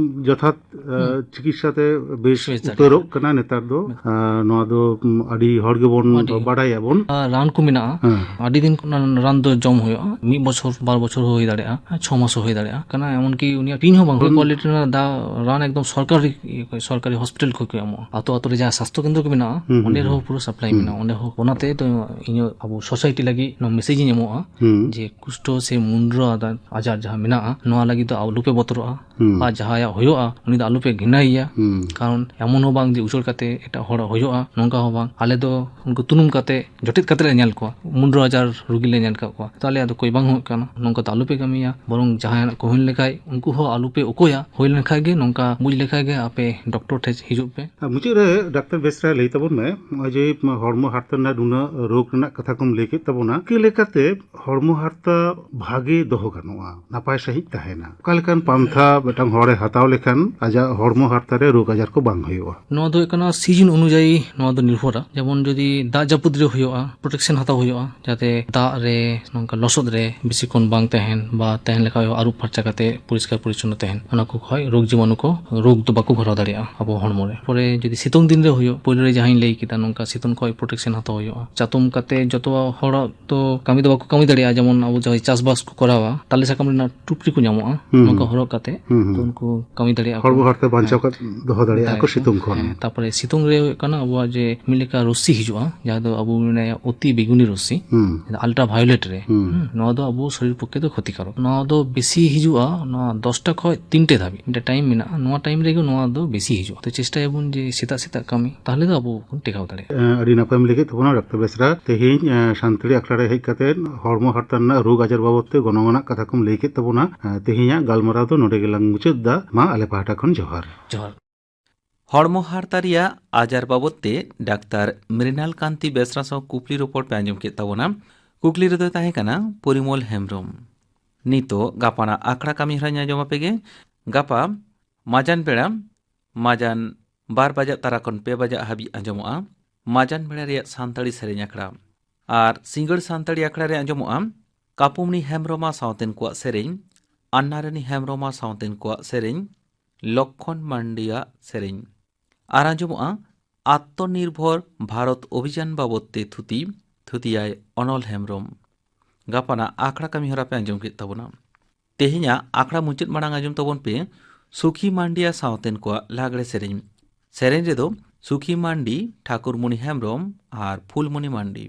ᱡᱚᱛᱷᱟᱛ, ᱟ, ᱦᱩᱸ᱾ ᱪᱤᱠᱤᱛᱥᱟ ᱛᱮ ᱵᱮᱥ ᱵᱮᱥ ᱫᱟᱲᱮᱭᱟᱜᱼᱟ᱾ ᱩᱛᱟᱹᱨᱚᱜ ᱠᱟᱱᱟ ᱱᱮᱛᱟᱨ ᱫᱚ᱾ ᱦᱩᱸ᱾ ᱟ, ᱱᱚᱣᱟ ᱫᱚ, ᱩᱢ, ᱟᱹᱰᱤ ᱦᱚᱲ ᱜᱮᱵᱚᱱ ᱟᱹᱰᱤ ᱵᱟᱰᱟᱭᱟᱵᱚᱱ᱾ ᱟ, ᱨᱟᱱ ᱠᱚ ᱢᱮᱱᱟᱜᱼᱟ᱾ ᱦᱮᱸ᱾ ᱟᱹᱰᱤ ᱫᱤᱱ ᱠᱷᱚᱱ ᱨᱟᱱ ᱫᱚ ᱡᱚᱢ ᱦᱩᱭᱩᱜᱼᱟ᱾ ᱢᱤᱫ ᱵᱚᱪᱷᱚᱨ, ᱵᱟᱨ ᱵᱚᱪᱷᱚᱨ ᱦᱚᱸ ᱦᱩᱭ ᱫᱟᱲᱮᱭᱟᱜᱼᱟ, ᱪᱷᱚ ᱢᱟᱥ ᱦᱚᱸ ᱦᱩᱭ ᱫᱟᱲᱮᱭᱟᱜᱼᱟ᱾ ᱠᱟᱱᱟ ᱮᱢᱚᱱᱠᱤ ᱩᱱᱤᱭᱟᱜ ᱠᱤᱨᱤᱧ ᱦᱚᱸ ᱵᱟᱝ ᱦᱩᱭᱩᱜᱼᱟ᱾ ᱦᱩᱸ᱾ ᱠᱳᱣᱟᱞᱤᱴᱤ ᱨᱮᱱᱟᱜ ᱫᱟ-, ᱨᱟᱱ ᱮᱠᱫᱚᱢ ᱥᱚᱨᱠᱟᱨᱤ, ᱥᱚᱨᱠᱟᱨᱤ ᱦᱚᱥᱯᱤᱴᱟᱞ ᱠᱷᱚᱱ ᱠᱚ ᱮᱢᱚᱜᱼᱟ᱾ ᱟᱛᱳ ᱟᱛᱳ ᱨᱮ ᱡᱟᱦᱟᱸ ᱥᱟᱥᱛᱷᱚ ᱠᱮᱱᱫᱨᱚ ᱠᱚ ᱢᱮᱱᱟᱜᱼᱟ, ᱦᱩᱸ, ᱦᱩᱸ, ᱚᱸᱰᱮ ᱦᱩᱸ᱾ ᱨᱮᱦᱚᱸ ᱯᱩᱨᱟᱹ ᱥᱟᱯᱞᱟᱭ ᱦᱩᱸ᱾ ᱢᱮᱱᱟᱜᱼᱟ᱾ ᱚᱸᱰᱮ ᱦᱚᱸ, ᱚᱱᱟᱛᱮ ᱫᱚ ᱤᱧᱟᱹᱜ ᱟᱵᱚ ᱥᱳᱥᱟᱭᱴᱤ ᱞᱟᱹᱜᱤᱫ ᱱᱚᱣᱟ ᱢᱮᱥᱮᱡᱽ ᱤᱧ ᱮᱢᱚᱜᱼᱟ ᱦᱩᱸ᱾ ᱡᱮ ᱠᱩᱥᱴᱷᱚ ᱥᱮ ᱢᱩᱱᱰᱨᱟᱹ ᱟᱫᱟ-, ᱟᱡᱟᱨ ᱡᱟᱦᱟᱸ ᱢᱮᱱᱟᱜᱼᱟ, ᱱᱚᱣᱟ ᱞᱟᱹᱜᱤᱫ ᱫᱚ ᱟᱞᱚᱯᱮ ᱵᱚᱛᱚᱨᱚᱜᱼᱟ᱾ ᱦᱩᱸ᱾ ᱟᱨ ᱡᱟᱦᱟᱸᱭᱟᱜ ᱦᱩᱭᱩᱜᱼᱟ, ᱩᱱᱤ ᱫᱚ ᱟᱞᱚᱯᱮ ᱜᱷᱤᱱᱟᱹᱭᱮᱭᱟ᱾ ᱦᱩᱸ᱾ ᱠᱟᱨᱚᱱ ᱮᱢᱚᱱ ᱦᱚᱸ ᱵᱟᱝ ᱡᱮ ᱩᱪᱟᱹᱲ ᱠᱟᱛᱮ ᱮᱴᱟᱜ ᱦᱚᱲᱟᱜ ᱦᱩᱭᱩᱜᱼᱟ, ᱱᱚᱝᱠᱟ ᱦᱚᱸ ᱵᱟᱝ᱾ ᱟᱞᱮ ᱫᱚ ᱩᱱᱠᱩ ᱛᱩᱱᱩᱢ ᱠᱟᱛᱮ, ᱡᱚᱴᱮᱫ ᱠᱟᱛᱮ ᱞᱮ ᱧᱮᱞ ᱠᱚᱣᱟ, ᱢᱩᱱᱰᱨᱟᱹ ᱟᱡᱟᱨ ᱨᱩᱜᱤ ᱞᱮ ᱧᱮᱞ ᱟᱠᱟᱫ ᱠᱚᱣᱟ᱾ ᱛᱟᱦᱚᱞᱮ ᱟᱫᱚ ᱠᱚᱭ ᱵᱟᱝ ᱦᱩᱭᱩᱜ ᱠᱟᱱᱟ, ᱱᱚᱝᱠᱟ ᱫᱚ ᱟᱞᱚᱯᱮ ᱠᱟᱹᱢᱤᱭᱟ᱾ ᱵᱚᱨᱚᱝ ᱡᱟᱦᱟᱸᱭᱟᱜ ᱠᱚ ᱦᱩᱭ ᱞᱮᱱᱠᱷᱟᱡ, ᱩᱱᱠᱩ ᱦᱚᱸ ᱟᱞᱚᱯᱮ ᱚᱠᱚᱭᱟ, ᱦᱩᱭ ᱞᱮᱱᱠᱷᱟᱡ ᱜᱮ ᱱᱚᱝᱠᱟ ᱵᱩᱡᱽ ᱞᱮᱠᱷᱟᱡ ᱜᱮ ᱟᱯᱮ ᱰᱚᱠᱴᱚᱨ ᱴᱷᱮᱡ ᱦᱤᱡᱩᱜ ᱯᱮ᱾ ᱟᱨ ᱢᱩᱪᱟᱹᱫ ᱨᱮ ᱰᱟᱠᱛᱟᱨ ᱵᱮᱥᱨᱟ ᱞᱟᱹᱭ ᱛᱟᱵᱚᱱ ᱢᱮ, ᱱᱚᱜᱼᱚᱭ ᱡᱮ ᱦᱚᱲᱢᱚ ᱦᱟᱨᱛᱟ ᱨᱮᱱᱟᱜ ᱱᱩᱱᱟᱹᱜ ᱨᱳᱜᱽ ᱨᱮᱱᱟᱜ ᱠᱟᱛᱷᱟ ᱠᱚᱢ ᱞᱟᱹᱭ ᱠᱮᱫ ᱛᱟᱵᱚᱱᱟ, ᱪᱤᱠᱟᱹ ᱞᱮᱠᱟᱛᱮ ᱦᱚᱲᱢᱚ ᱦᱟᱨᱛᱟ ᱵᱷᱟᱜᱮ ᱫᱚᱦᱚ ᱜᱟᱱᱚᱜᱼᱟ, ᱱᱟᱯᱟᱭ ᱥᱟᱺᱦᱤᱡ ᱛᱟᱦᱮᱱᱟ? ᱚᱠᱟ ᱞᱮᱠᱟᱱ ᱯᱟᱱᱛᱷᱟ ᱢᱤᱫᱴᱟᱝ ᱦᱚᱲᱮ ᱦᱟᱛᱟᱣ ᱞᱮᱠᱷᱟᱱ ᱟᱡᱟᱜ ᱦᱚᱲᱢᱚ ᱦᱟᱨᱛᱟ ᱨᱮ ᱨᱳᱜᱽ ᱟᱡᱟᱨ ᱠᱚ ᱵᱟᱝ ᱦᱩᱭᱩᱜᱼᱟ? ᱱᱚᱣᱟ ᱫᱚ ᱦᱩᱭᱩᱜ ᱠᱟᱱᱟ ᱥᱤᱡᱤᱱ ᱚᱱᱩᱡᱟᱭᱤ ᱱᱚᱣᱟ ᱫᱚ ᱱᱤᱨᱵᱷᱚᱨᱟ᱾ ᱡᱮᱢᱚᱱ ᱡᱩᱫᱤ ᱫᱟᱜ ᱡᱟᱹᱯᱩᱫ ᱨᱮ ᱦᱩᱭᱩᱜᱼᱟ, ᱯᱨᱚᱴᱮᱠᱥᱚᱱ ᱦᱟᱛᱟᱣ ᱦᱩᱭᱩᱜᱼᱟ, ᱡᱟᱛᱮ ᱫᱟᱜ ᱨᱮ ᱱᱚᱝᱠᱟ ᱞᱚᱥᱚᱫ ᱨᱮ ᱵᱮᱥᱤ ᱠᱷᱚᱱ ᱵᱟᱝ ᱛᱟᱦᱮᱱ ᱵᱟ ᱛᱟᱦᱮᱱ ᱞᱮᱠᱟ ᱦᱩᱭᱩᱜᱼᱟ, ᱟᱹᱨᱩᱵ ᱯᱷᱟᱨᱪᱟ ᱠᱟᱛᱮ ᱯᱚᱨᱤᱥᱠᱟᱨ ᱯᱚᱨᱤᱪᱷᱚᱱᱱᱚ ᱛᱟᱦᱮᱱ, ᱚᱱᱟ ᱠᱚ ᱠᱷᱚᱱ ᱨᱳᱜᱽ ᱡᱤᱵᱟᱱᱩ ᱠᱚ ᱨᱳᱜᱽ ᱫᱚ ᱵᱟᱠᱚ ᱜᱷᱚᱨᱟᱣ ᱫᱟᱲᱮᱭᱟᱜᱼᱟ ᱟᱵᱚ ᱦᱚᱲᱢᱚ ᱨᱮ᱾ ᱯᱚᱨᱮ ᱡᱩᱫᱤ ᱥᱤᱛᱩᱝ ᱫᱤᱱ ᱨᱮ ᱦᱩᱭᱩᱜ, ᱯᱳᱭᱞᱳ ᱨᱮ ᱡᱟᱦᱟᱸᱧ ᱞᱟᱹᱭ ᱠᱮᱫᱟ, ᱱᱚᱝᱠᱟ ᱥᱤᱛᱩᱝ ᱠᱷᱚᱱ ᱯᱨᱚᱴᱮᱠᱥᱚᱱ ᱦᱟᱛᱟᱣ ᱦᱩᱭᱩᱜᱼᱟ᱾ ᱪᱟᱛᱚᱢ ᱠᱟᱛᱮ ᱡᱚᱛᱚ ᱦᱚᱲᱟᱜ ᱛᱚ ᱠᱟᱹᱢᱤ ᱫᱚ ᱵᱟᱠᱚ ᱠᱟᱹᱢᱤ ᱫᱟᱲᱮᱭᱟᱜᱼᱟ᱾ ᱡᱮᱢᱚᱱ ᱟᱵᱚ ᱡᱟᱦᱟᱸᱭ ᱪᱟᱥᱵᱟᱥ ᱠᱚ ᱠᱚᱨᱟᱣᱟ, ᱛᱟᱞᱮ ᱥᱟᱠᱟᱢ ᱨᱮᱱᱟᱜ ᱴᱩᱯᱨᱤ ᱠᱚ ᱧᱟᱢᱚᱜᱼᱟ, ᱦᱩᱸ, ᱱᱚᱝᱠᱟ ᱦᱩᱸ᱾ ᱦᱚᱨᱚᱜ ᱠᱟᱛᱮ ᱦᱩᱸ, ᱦᱩᱸ᱾ ᱛᱚ ᱩᱱᱠᱩ ᱠᱟᱹᱢᱤ ᱫᱟᱲᱮᱭᱟᱜᱼᱟ ᱠᱚ᱾ ᱦᱚᱲᱢᱚ ᱦᱟᱨᱛᱮ ᱵᱟᱧᱪᱟᱣ ᱦᱮᱸ᱾ ᱠᱟᱛᱮ ᱫᱚᱦᱚ ᱫᱟᱲᱮᱭᱟᱜᱼᱟ ᱠᱚ ᱫᱟᱲᱮᱭᱟᱜᱼᱟ᱾ ᱥᱤᱛᱩᱝ ᱠᱷᱚᱱ᱾ ᱦᱮᱸ, ᱛᱟᱯᱚᱨᱮ ᱥᱤᱛᱩᱝ ᱨᱮ ᱦᱩᱭᱩᱜ ᱠᱟᱱᱟ ᱟᱵᱚᱣᱟᱜ ᱡᱮ ᱢᱤᱫ ᱞᱮᱠᱟ ᱨᱚᱥᱥᱤ ᱦᱤᱡᱩᱜᱼᱟ, ᱡᱟᱦᱟᱸ ᱫᱚ ᱟᱵᱚ ᱢᱮᱱᱟ ᱚᱛᱤ ᱵᱮᱜᱩᱱᱤ ᱨᱚᱥᱥᱤ, ᱦᱩᱸ᱾ ᱟᱞᱴᱨᱟ ᱵᱷᱟᱭᱳᱞᱮᱴ ᱨᱮ᱾ ᱦᱩᱸ᱾ ᱦᱩᱸ, ᱱᱚᱣᱟ ᱫᱚ ᱟᱵᱚ ᱥᱚᱨᱤᱨ ᱯᱚᱠᱠᱷᱮ ᱫᱚ ᱠᱷᱚᱛᱤᱠᱟᱨᱚᱠ᱾ ᱱᱚᱣᱟ ᱫᱚ ᱵᱮᱥᱤ ᱦᱤᱡᱩᱜᱼᱟ ᱱᱚᱣᱟ ᱫᱚᱥᱴᱟ ᱠᱷᱚᱱ ᱛᱤᱱᱴᱮ ᱫᱷᱟᱹᱵᱤᱡ, ᱢᱤᱫᱴᱮᱱ ᱴᱟᱭᱤᱢ ᱢᱮᱱᱟᱜᱼᱟ, ᱱᱚᱣᱟ ᱴᱟᱭᱤᱢ ᱨᱮᱜᱮ ᱱᱚᱣᱟ ᱫᱚ ᱵᱮᱥᱤ ᱦᱤᱡᱩᱜᱼᱟ᱾ ᱛᱚ ᱪᱮᱥᱴᱟᱭᱟᱵᱚᱱ ᱡᱮ ᱥᱮᱛᱟᱜ ᱥᱮᱛᱟᱜ ᱠᱟᱹᱢᱤ, ᱛᱟᱦᱚᱞᱮ ᱫᱚ ᱟᱵᱚ ᱵᱚᱱ ᱴᱮᱠᱟᱣ ᱫᱟᱲᱮᱭᱟᱜᱼᱟ᱾ ᱮᱸ, ᱟᱹᱰᱤ ᱱᱟᱯᱟᱭᱮᱢ ᱞᱟᱹᱭ ᱠᱮᱫ ᱛᱟᱵᱚᱱᱟ ᱰᱟᱠᱛᱟᱨ ᱵᱮᱥᱨᱟ᱾ ᱛᱮᱦᱮᱧ, ᱮᱸ, ᱥᱟᱱᱛᱟᱲᱤ ᱟᱠᱷᱲᱟ ᱨᱮ ᱦᱮᱡ ᱠᱟᱛᱮ ᱦᱚᱲᱢᱚ ᱦᱟᱨᱛᱟ ᱨᱮᱱᱟᱜ ᱨᱳᱜᱽ ᱟᱡᱟᱨ ᱵᱟᱵᱚᱫ ᱛᱮ ᱜᱚᱱᱚᱝ ᱟᱱᱟᱜ ᱠᱟᱛᱷᱟ ᱠᱚᱢ ᱞᱟᱹᱭ ᱠᱮᱫ ᱛᱟᱵᱚᱱᱟ᱾ ᱮᱸ, ᱛᱮᱦᱮᱧᱟᱜ ᱜᱟᱞᱢᱟᱨᱟᱣ ᱫᱚ ᱱᱚᱰᱮ ᱜᱮᱞᱟᱝ ᱢᱩᱪᱟᱹᱫ ᱮᱫᱟ᱾ ᱢᱟ ᱟᱞᱮ ᱯᱟᱦᱴᱟ ᱠᱷᱚᱱ ᱡᱚᱦᱟᱨ᱾ ᱡᱚᱦᱟᱨ᱾ ᱦᱚᱲᱢᱚ ᱦᱟᱨᱛᱟ ᱨᱮᱭᱟᱜ ᱟᱡᱟᱨ ᱵᱟᱵᱚᱫ ᱛᱮ ᱰᱟᱠᱛᱟᱨ ᱢᱨᱤᱱᱟᱞ ᱠᱟᱱᱛᱤ ᱵᱮᱥᱨᱟ ᱥᱟᱶ ᱠᱩᱠᱞᱤ ᱨᱚᱯᱚᱲ ᱯᱮ ᱟᱸᱡᱚᱢ ᱠᱮᱫ ᱛᱟᱵᱚᱱᱟ᱾ ᱠᱩᱠᱞᱤ ᱨᱮᱫᱚᱭ ᱛᱟᱦᱮᱸ ᱠᱟᱱᱟ ᱯᱚᱨᱤᱢᱚᱞ ᱦᱮᱢᱵᱨᱚᱢ᱾ ᱱᱤᱛᱚᱜ ᱜᱟᱯᱟᱱᱟᱜ ᱟᱠᱷᱲᱟ ᱠᱟᱹᱢᱤ ᱦᱚᱨᱟᱧ ᱟᱸᱡᱚᱢ ᱟᱯᱮ ᱜᱮ᱾ ᱜᱟᱯᱟ ᱢᱟᱡᱟᱱ ᱵᱮᱲᱟ, ᱢᱟᱡᱟᱱ ᱵᱟᱨ ᱵᱟᱡᱟᱜ ᱛᱟᱨᱟ ᱠᱷᱚᱱ ᱯᱮ ᱵᱟᱡᱟᱜ ᱦᱟᱹᱵᱤᱡ ᱟᱸᱡᱚᱢᱚᱜᱼᱟ ᱢᱟᱡᱟᱱ ᱵᱮᱲᱟ ᱨᱮᱭᱟᱜ ᱥᱟᱱᱛᱟᱲᱤ ᱥᱮᱨᱮᱧ ᱟᱠᱷᱲᱟ᱾ ᱟᱨ ᱥᱤᱸᱜᱟᱹᱲ ᱥᱟᱱᱛᱟᱲᱤ ᱟᱠᱷᱲᱟ ᱨᱮ ᱟᱸᱡᱚᱢᱚᱜᱼᱟ ᱠᱟᱯᱩᱢᱱᱤ ᱦᱮᱢᱵᱨᱚᱢᱟ ᱥᱟᱶᱛᱮᱱ ᱠᱚᱣᱟᱜ ᱥᱮᱨᱮᱧ, ᱟᱱᱱᱟᱨᱟᱱᱤ ᱦᱮᱢᱵᱨᱚᱢᱟ ᱥᱟᱶᱛᱮᱱ ᱠᱚᱣᱟᱜ ᱥᱮᱨᱮᱧ, ᱞᱚᱠᱠᱷᱚᱱ ᱢᱟᱱᱰᱤᱭᱟᱜ ᱥᱮᱨᱮᱧ᱾ ᱟᱨ ᱟᱸᱡᱚᱢᱚᱜᱼᱟ ᱟᱛᱢᱚᱱᱤᱨᱵᱷᱚᱨ ᱵᱷᱟᱨᱚᱛ ᱚᱵᱷᱤᱡᱟᱱ ᱵᱟᱵᱚᱫ ᱛᱮ ᱛᱷᱩᱛᱤ, ᱛᱷᱩᱛᱤᱭᱟᱭ ᱚᱱᱚᱞ ᱦᱮᱢᱵᱨᱚᱢ᱾ ᱜᱟᱯᱟᱱᱟᱜ ᱟᱠᱷᱲᱟ ᱠᱟᱹᱢᱤ ᱦᱚᱨᱟ ᱯᱮ ᱟᱸᱡᱚᱢ ᱠᱮᱫ ᱛᱟᱵᱚᱱᱟ᱾ ᱛᱮᱦᱮᱧᱟᱜ ᱟᱠᱷᱲᱟ ᱢᱩᱪᱟᱹᱫ ᱢᱟᱲᱟᱝ ᱟᱸᱡᱚᱢ ᱛᱟᱵᱚᱱ ᱯᱮ ᱥᱩᱠᱷᱤ ᱢᱟᱱᱰᱤᱭᱟ ᱥᱟᱶᱛᱮᱱ ᱠᱚᱣᱟᱜ ᱞᱟᱜᱽᱲᱮ ᱥᱮᱨᱮᱧ᱾ ᱥᱮᱨᱮᱧ ᱨᱮᱫᱚ ᱥᱩᱠᱷᱤ ᱢᱟᱱᱰᱤ, ᱴᱷᱟᱠᱩᱨᱢᱩᱱᱤ ᱦᱮᱢᱵᱨᱚᱢ ᱟᱨ ᱯᱷᱩᱞᱢᱩᱱᱤ ᱢᱟᱱᱰᱤ᱾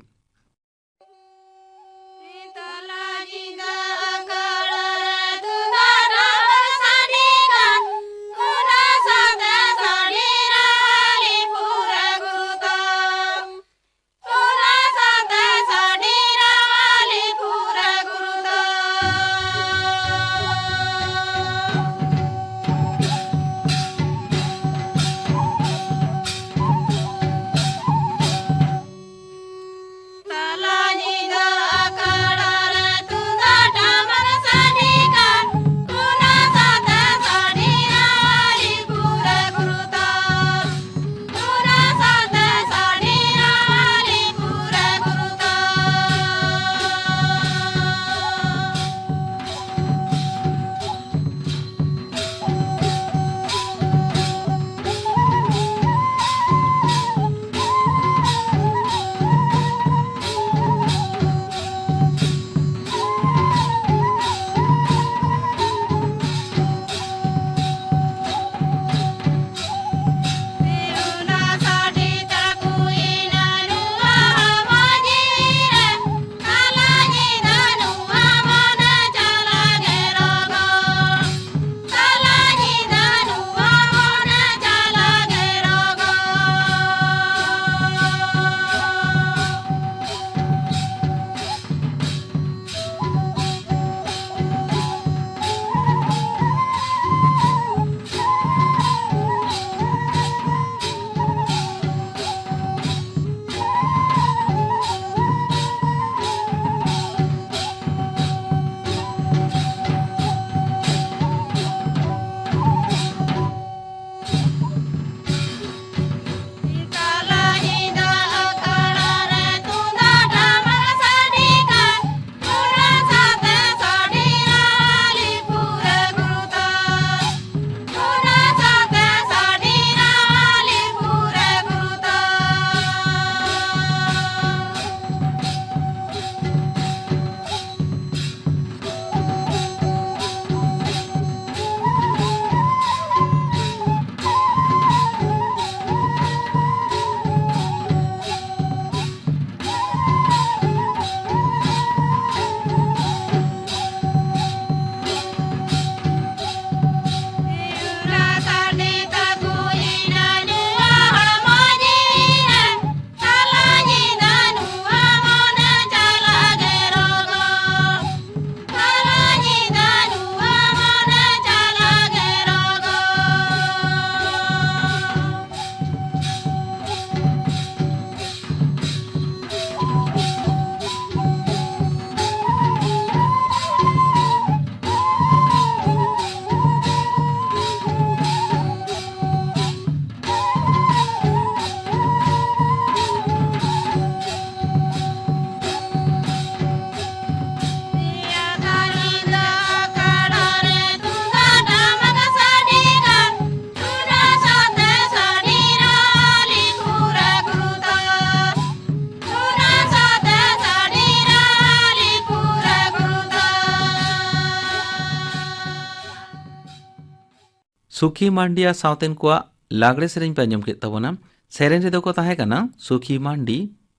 ᱥᱩᱠᱷᱤ ᱢᱟᱱᱰᱤᱭᱟ ᱥᱟᱶᱛᱮᱱ ᱠᱚᱣᱟᱜ ᱞᱟᱜᱽᱲᱮ ᱥᱮᱨᱮᱧ ᱯᱮ ᱟᱸᱡᱚᱢ ᱠᱮᱫ ᱛᱟᱵᱚᱱᱟ᱾ ᱥᱮᱨᱮᱧ ᱨᱮᱫᱚ ᱠᱚ ᱛᱟᱦᱮᱸ ᱠᱟᱱᱟ ᱥᱩᱠᱷᱤ ᱢᱟᱱᱰᱤ,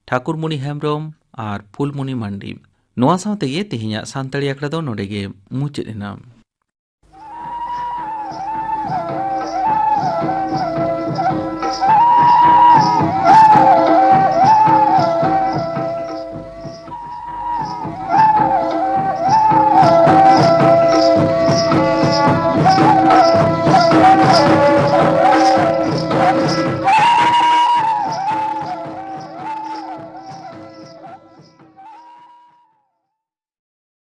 ᱴᱷᱟᱠᱩᱨᱢᱩᱱᱤ ᱦᱮᱢᱵᱨᱚᱢ ᱟᱨ ᱯᱷᱩᱞᱢᱩᱱᱤ ᱢᱟᱱᱰᱤ᱾ ᱱᱚᱣᱟ ᱥᱟᱶ ᱛᱮᱜᱮ ᱛᱮᱦᱮᱧᱟᱜ ᱥᱟᱱᱛᱟᱲᱤ ᱟᱠᱷᱲᱟ ᱫᱚ ᱱᱚᱰᱮ ᱜᱮ ᱢᱩᱪᱟᱹᱫ ᱮᱱᱟ᱾